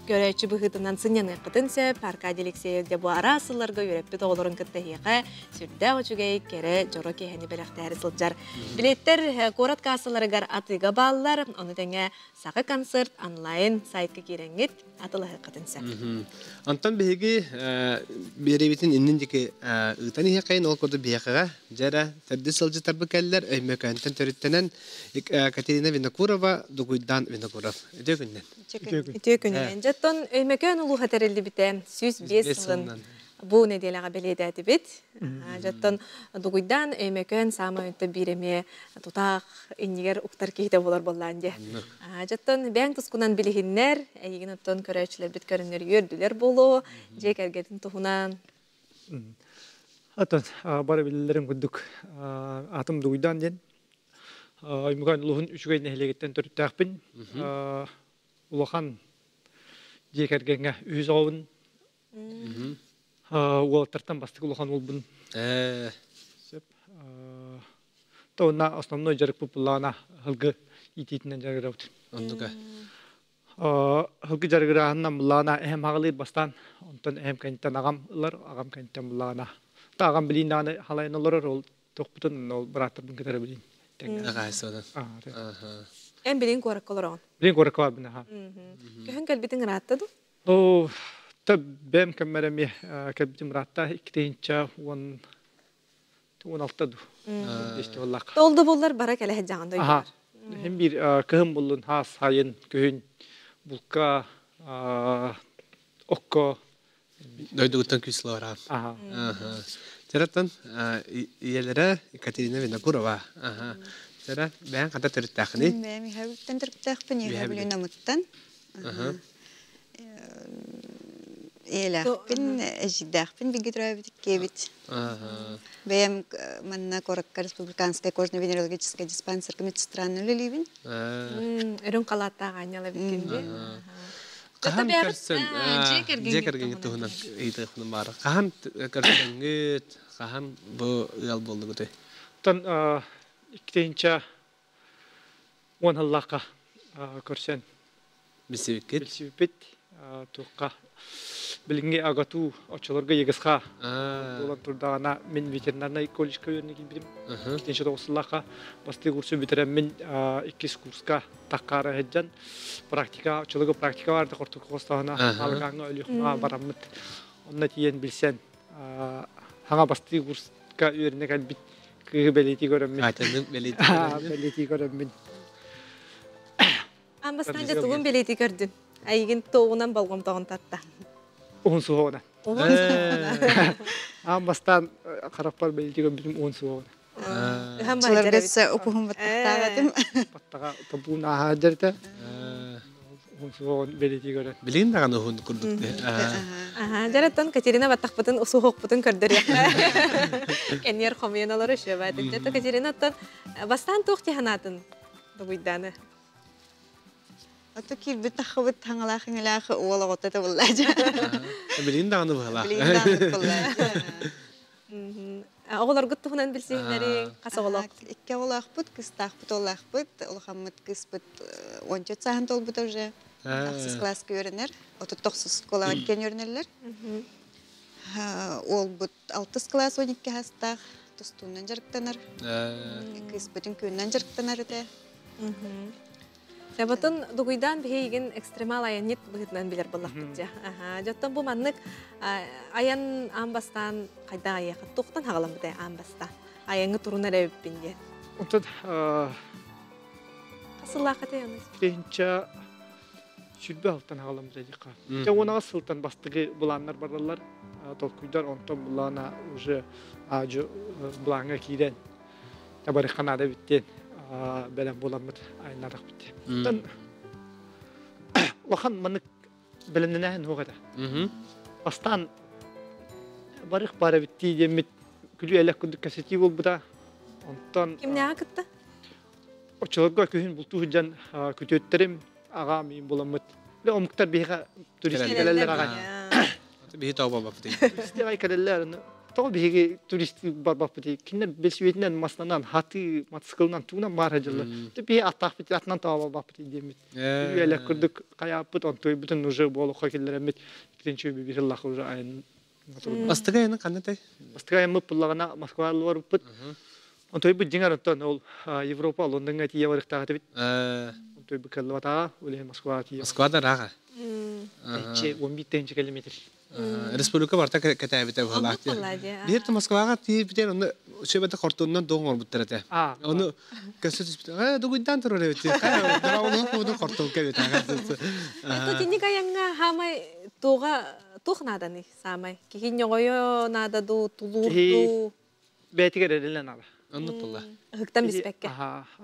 көрөөччү быһыытынан сынньаныаххытын сөп. Аркадий Алексеев дьэ бу араас сылларга үөрэппит оҕолорун кытта эһиэхэ сүрдээх үчүгэй, кэрэ, дьоро киэһэни бэлэхтээри сылдьар. Билиэттэр куорат каассаларыгар атыыга бааллар. Ону тэҥэ Саха концерт онлайн сайтка киирэҥҥит атылаһыаххытын сөп. Онтон биһиги биэрэбитин иннин диэки ыытан иһиэххэйин, ол курдук биһиэхэҕэ дьэ төрдүс сылдьытарбыт кэллэр Өймөкөөнтөн төрүттэнэн Катерина Винокурова, Дугуйдаан Винокуров. Үтүө күннэн. Үтүө күнүнэн. Дьоттон Өймөкөөн улууһа тэриллибитэ 105 сылын бу нэдиэлэҕэ бэлиэтээтибит. Дьоттон Дугуйдаан Өймөкөөн саамай өттө биир эмиэ тутаах иннигэр уктар киһитэ буолар буоллаан дии. Дьоттон бэйэҥ тускунан билиһиннэр, эйигин оттон көрөөччүлэрбит көрөннөр үөрдүлэр буолуо, дьиэ кэргэтин туһунан. Атын бары билэллэрин курдук атым Дугуйдаан диэн. Өймөкөөн улууһун үчүгэй нэһилиэгиттэн төрүттээхпин. Улахан дьиэ кэргэҥҥэ үһүс оҕобун. Уолаттартан бастакы улахан уолбун. Сөп. Уонна основной дьарыкпыт буллаҕына һылгы иитиитинэн дьарыгырабыт. Оннука. Һылгы дьарыгырааһынынан буллаҕына эһэм аҕалыыр бастаан, онтон эһэм кэнниттэн аҕам ылар, аҕам кэнниттэн буллаҕына. Та аҕам билиин даҕаны халайан олорор, ол тохпутун ол бырааттарбын кытары билиин. Аҕаайсыанан. Эн билиин куоракка олороҕун? Билиин куоракка барбын аха. Көһөн кэлбитиҥ ыраатта дуу? Оо, та бэм кэммэр эмиэ кэлбитим ыраатта иккитинчэ уон уон алта дуу. Десте боллаах. Ол да буоллар бара кэлэ сылдьаҕын дойдугар. Хим биир кыһын буллун хаас сайын күһүн булка окко дойдугуттан күүс лараан. Тераттан ийэлэрэ Екатерина Винокурова. Тера бэйэн хата төрүттээххиний? Бэйэм Иһэбиттэн төрүттээхпин, Иһэбилин Намыттан. Ийэлээхпин, эдьиийдээхпин бииргэ төрөөбүт иккиэбит. Бэйэм манна куоракка республиканскай кожно-венерологическай диспансерга медсестранан үлэлиибин. Өрүн халааттаах аанньала эбиккин дии. Хаһан көрсөн дьиэ кэргэҥҥит туһунан ыйытыахпын баара. Хаһан көрсөҥҥүт, хаһан бу ыал буоллугутуй? Оттон иккитинчэ уон сыллаахха көрсөн билсибиккит билсибиппит туохха билиҥҥи АГАТУ оччолорго ЕГСХ буолан турдаҕына мин ветеринарнай колледжка үөрэнэ киирбитим иккитинчи тоҕус сыллаахха бастакы курсу бүтэрэммин иккис курска таккаара сылдьан практика оччолорго практика баар да хортуку хостооһуна Алыкааҥҥа Өлүөхүмэҕэ бараммыт онно тиийэн билсэн хаҥа бастакы курска үөрэнэ кэлбит кыыһы бэлиэтии көрөммүн. Атаны бэлиэтии көрөммүн. Бэлиэтии көрөммүн. Амбастан дьэ тугун бэлиэтии көрдүн? Айигин тоҕунан болҕомтоҕун татта. Уһун суһуоҕунан. Уһун суһуоҕунан. Аан бастаан харахпар бэлиэтии көрбүтүм уһун суһуоҕунан. Чыларга өссө упуһун баттахтаабатым. Баттаҕа тобуун ааһа дьэритэ. Бэлиэтии көрөн. Билигин даҕаны уһун курдук. Дьараттан Катерина баттахпытын усуһуохпутун көрдөрүөххэ. Кэнниэр хомуйан олору шөбаатык. Дьэ Катерина оттон бастаан туох дии санаатын дугуйдааны? Ото киирбит таххыбыт хаҥалаах иҥэлээх уол оҕото табыллаача. Билигин даҕаны быһалаах. Билигин даҕаны быһалаах. Оҕолоргут туһунан билсиһиннэриҥ, хас оҕолоох? Икки оҕолоохпут, кыстаахпыт, уоллаахпыт. Улахаммыт кыыспыт уонча сааһын туолбута уже. Ахсыс кылааска үөрэнэр. Отут тохсус школаҕа иккиэн үөрэнэллэр. Уолбут алтыс кылаас уон икки саастаах, тустуунан дьарыктанар. Кыыспытын күнүнэн дьарыктанар этэ. Сабатын дугуйдаан биһигин экстремал айанньыт быһыытынан билэр буоллахпыт дьэ. Дьоттон бу маннык айан аан бастаан хайдах айыахха туохтан хаҕаламмытай аан бастаан айаҥҥа турунар эбиппин диэн. Онтон Хасыллаах этэй аны? Тыһыынча сүрбэ алтан хаҕаламмыта диэххэ. Дьэ уонаҕа сылтан бастакы былааннар бараллар. Толкуйдар онтон былаана уже аадьу былааҥҥа киирэн табарыхха наада эбит диэн бэлэм буоламмыт айаннаатахпыт. Онтон улахан маннык бэлэмнэнээһин суох этэ. Бастаан барых бар эбит дии диэммит күлүү-элэк курдук кэпсэтии буолбута. Онтон Кимнээҕи кытта? Оччолорго күһүн бултуу сылдьан күтүөттэрим аҕам иин буламмыт. Омуктар биһиэхэ турист кэлэллэр аҕай. Биһи тоҕо барбаппытый? Турист аҕай кэлэллэр. Тоҕо биһиги турист барбаппытый? Кинилэр бесүөтүнэн маснанан, хатыы, мотоциклынан туунан баар сылдьаллар. Биһи аттаахпыт атынан тоҕо барбаппытый диэммит. Үөлэх курдук хайааппыт, онтуйбутун уже буолуохха киллэрэммит. Итинчи бир сыллаах уже айан Бастакы айаны ханна этэй? Бастакы айаммыт буллаҕына Москваҕа барбыппыт. Онтуйбут дьиҥэр оттон ол Европа Лондоҥҥа тиийэ барыахтаах этибит. Онтуйбут кэллибатаҕа, ол иһин Москваҕа тиийэ. Москвада ыраах. Тыһыынча 11 тыһыынча километр. Республика барыта кэтээбитэ быһалаах. Биир да Москваҕа тиийбитин онно сөбөтө хортууннан дуоҥ оҥорбуттар этэ. Ону көстө түспүт. Ээ дугуйдаан турар эбит. Дорогуну хортуунка эбит. Это тинник айаҥҥа хаамай туоҕа туох нааданый саамай? Киһи ньоҕойо наада дуу, тулуур дуу? Бэйэтигэр эрэлин наада. Оннук буолла. Ыһыктан биспэккэ.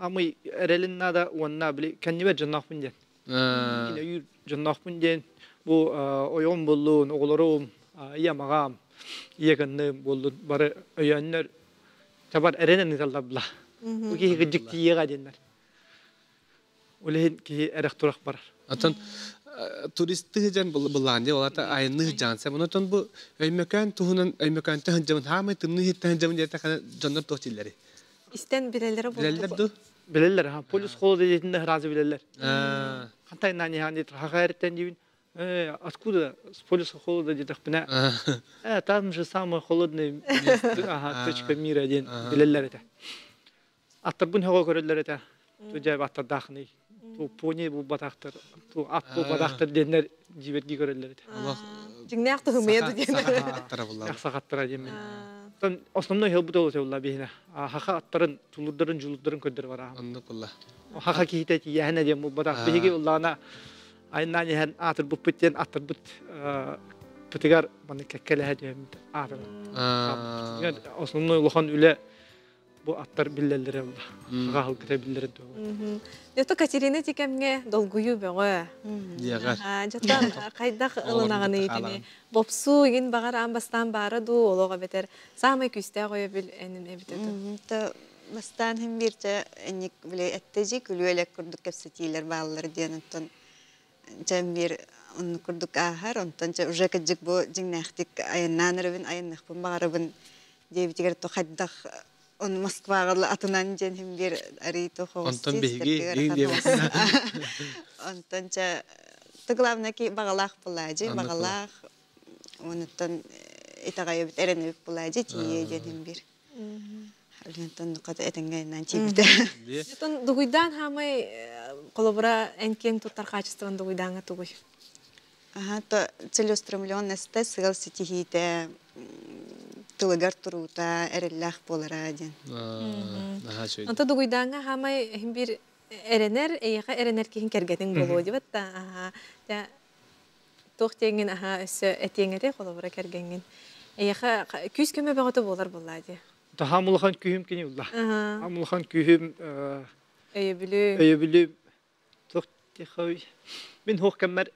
Амый эрэлин наада уонна били кэннибэр дьонноохпун диэн. Өйүүр дьонноохпун диэн бу ойоҕум буоллун, оҕолорум, ийэм, аҕам, ийэ кынным буоллун бары өйөөннөр табар эрэнэн ыыталлар була. Бу киһи кырдьык тиийиэҕэ диэннэр. Ол иһин киһи эрэх-турах барар. Оттон туристы дьон былаан дии, олата айанны сылдьаан Онтон бу Өймөкөөн туһунан Өймөкөөнтө сылдьабын, хаамай тымныы иһиттэн сылдьабын диэтэххинэ дьоннор туох дииллэрий? Истэн билэллэрэ Билэллэр дуу? Билэллэр, ха. Полюс холода диэтиннэ сразу билэллэр. Хантай нани хан диэтэр хаха эриттен диибин. Откуда с полюса холода диэтэхпинэ, там же самый холодный ага, точка мира диэн билэллэр этэ. Аттарбын хөҕө көрөллөр этэ. Ту дьэ аттардаахыный. Ту пони булбатахтар, ту ат булбатахтар диэннэр дьиибэргии көрөллөр этэ. Дьиҥнээх туһумуйа диэн. Аттара булла. Сахаттара диэн. Тон основной хел бу болла биһине. Хаха аттарын, тулурдарын, жулурдарын көрдөр бар. Оннук булла. Хаха киһитэ тиийэһинэ диэн булбатах. Биһиги уллаана айнаан иһэн аатырбыппыт диэн аттарбыт пытыгар маны кэккэлэһэ диэн аатыр. Основной улахан үлэ бу аттар биллэллэрэ буолла. Хаһалгыта биллэрэ дуо. Дьото Катерина тикэмҥэ долгуйуу бөҕө. Диэҕэр. Дьоттон хайдах ылынаҕыный итини? Бопсуу игин баҕар аан бастаан баара дуу, олох эбэтэр саамай күүстээх өйөбүл энин эбитэ дуу? То бастаан хим биирчэ энник били эттэжи күлүөлэк курдук кэпсэтиилэр бааллар диэн онтон дьэ биир оннук курдук ааһар онтон дьэ уже кыдьык бу дьиҥнээхтик айаннаан эрэбин айанныахпын баҕарабын диэбитигэр то хайдах он Москваҕа атынан диэн хим биир арый то Онтон биһиги онтон чэ то главное ки баҕалаах буолаадьы баҕалаах онуттан итэҕэйэбит эрэнэбит буолаадьы тиийэ диэн хим биир Онтон хата этэҥҥэ наан тиийбитэ. Онтон дугуйдаан хаамай холобура эн киэҥ туттар хаачыстыбан дугуйдааҥҥа тугуй? Аха, то целеустремленность сыал ситиһиитэ тылыгар туруута эрэллээх буолара диэн. Онто дугуйдааҥҥа хаамай иһин биир эрэнэр, эйиэхэ эрэнэр киһин кэргэтиҥ буолуо дибэт да аха туох диэҥҥин аха өссө этиэҥ этэй холобура кэргэҥҥин эйиэхэ күүс көмө бөҕөтө буолар буоллаа дии. Таһаам улахан күүһүм кини улла. Хаам улахан күүһүм өйөбүлү өйөбүлү туох мин хуох кэммэр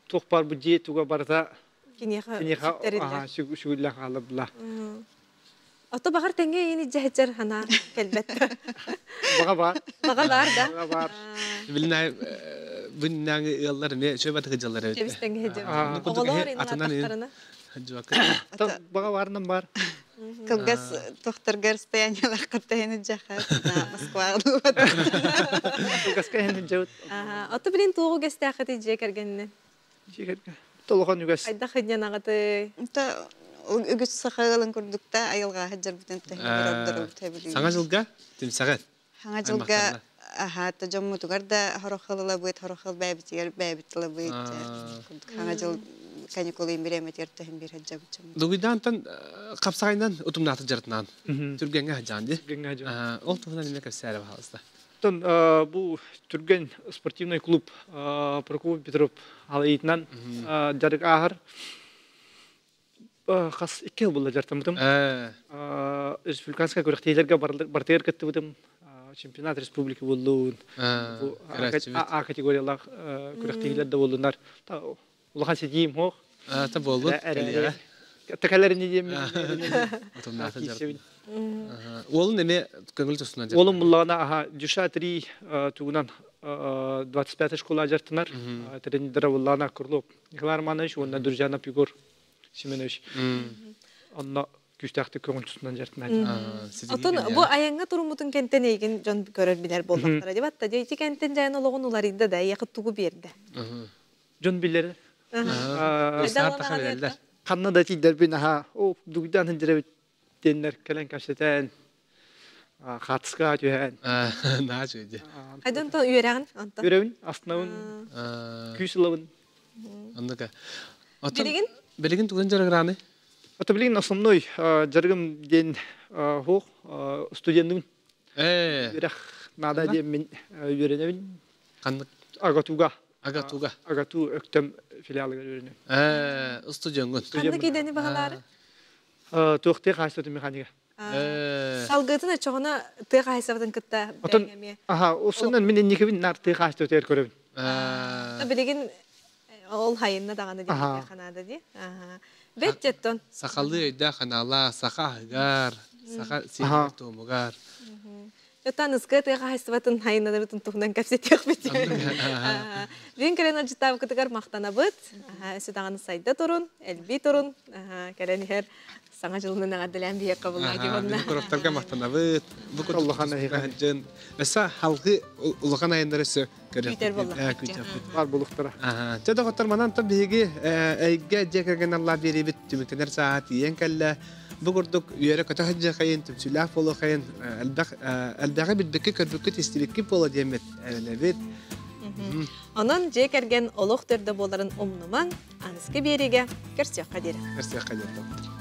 туох бар бу дьиэ туга барыта киниэхэ сүгүллэн хаалла була. Ото баҕар тэҥҥэ иини дьэһэчэр хана кэлбэт. Баҕа бар. Баҕа бар да. Баҕа бар. Билинэ биннээҥи ыаллар эмиэ үчүгэй батыгы дьаллар эбит. Чэбис тэҥҥэ хедьэр. Оҕолор атынан Баҕа барынан бар. Кылгас тохторгар расстояниялар каттаһын дьаха Москваҕа Кылгаска иһин дьабыт. Ото билин туоҕу гэстээхити дьиэ кэргэнинэн? Дьиэ кэргэн. Толохон үгэс. Айдах хыдьанаҕыты. Та үгүс саха ыалын курдукта айылҕа сылдьарбытын тэһин Саҥа жылга тимсэҕэр. Саҥа жылга аха та дьоммутугар да хорохылылабыт, хорохыл бэйэбитигэр бэйэбит тылабыт. Курдук саҥа жыл Каникулы биреметер тахин бир хаджабыт. Дугуйдаантан қапсағайынан утумнааты жарытынан. Түргенге хаджан ди. Ол туһунан неме кэпсээрэ баһалыста. Тон бу Түрген спортивный клуб Прокопий Петров алайытынан жарык ахыр. Хас 2 жыл булла жартамытым. Республиканская күрәктейләргә бартыгыр кеттебетим. Чемпионат республики буллуун. Бу А категориялар күрәктейләр дә булдылар. Улахан сидим хох. Та болду. Текәләр ни дим. Утумнааты жарытынан. Ол неме көңүл тосунан Олым буллагана аха Дюша 3 тугунан 25 школа жартынар. Тренер буллагана Курлов. Николай Романович, онна Дружанов Егор Семенович. Онна күстәхти көңүл тосунан жартынар. Отон бу аяңга турумутун кентен эйген жон көрөр билер болдактара деп атта. Жейти кентен жайын ологун улар идде да якыт тугу берди. Жон билер. Канна да тидер бин аха. О, дугдан хиндребит деннер келен кашетен. Хатска түһән. На жүйде. Айдан тон үйрәгин антон. Үрәвин, астынавын, күйсілавын. Андыка. Билигин? Билигин туган жарыграны? Ата билигин основной жарыгым ден хох студенттин. Бирок нада дем мен үйренебин. Кандык? Агатуга. Агатуга. Агату өктөм филиалыгар үйренем. Студенттин. Кандык идени багалары? Туохты кайсы механика. Салгытын чоғына тыға хайсабытын кытта бәңеме. Аха, осынан мен никебин нар тыга хайсы өтер көрөбүн. Билигин ол хайынна даганы дип ханада ди. Аха. Бет жеттон. Сакалы өйдө ханала, сака хыгар, сака сиңер томугар. Жотан ызгы тыга хайсабытын хайынна да бутун тухунан кепсетиок бит. Бин келен ажытап кытыгар мактанабыт. Аха, өсө даганы сайда турун, элби турун. Аха, келен хер саңа жылынын агаделен бие кабылла дибонна. Короптарга мактанабыт. Бу Улахан айын. Эса халкы улахан айындар өсө Күтер болла. Бар булуктара. Аха. Жада коттар манан та биги эйге жекерген алла берибит түмүктенер саат иен келле. Бу курдук үйөрө көтө хаджа хайын түмсүләх болу хайын әлбәгә билбекке көрбүккө тестибикки боло диэмет эренебит. Онон жекерген олох төрдө боларын умнумаң, аныскы бериге көрсөккө дери. Көрсөккө дери.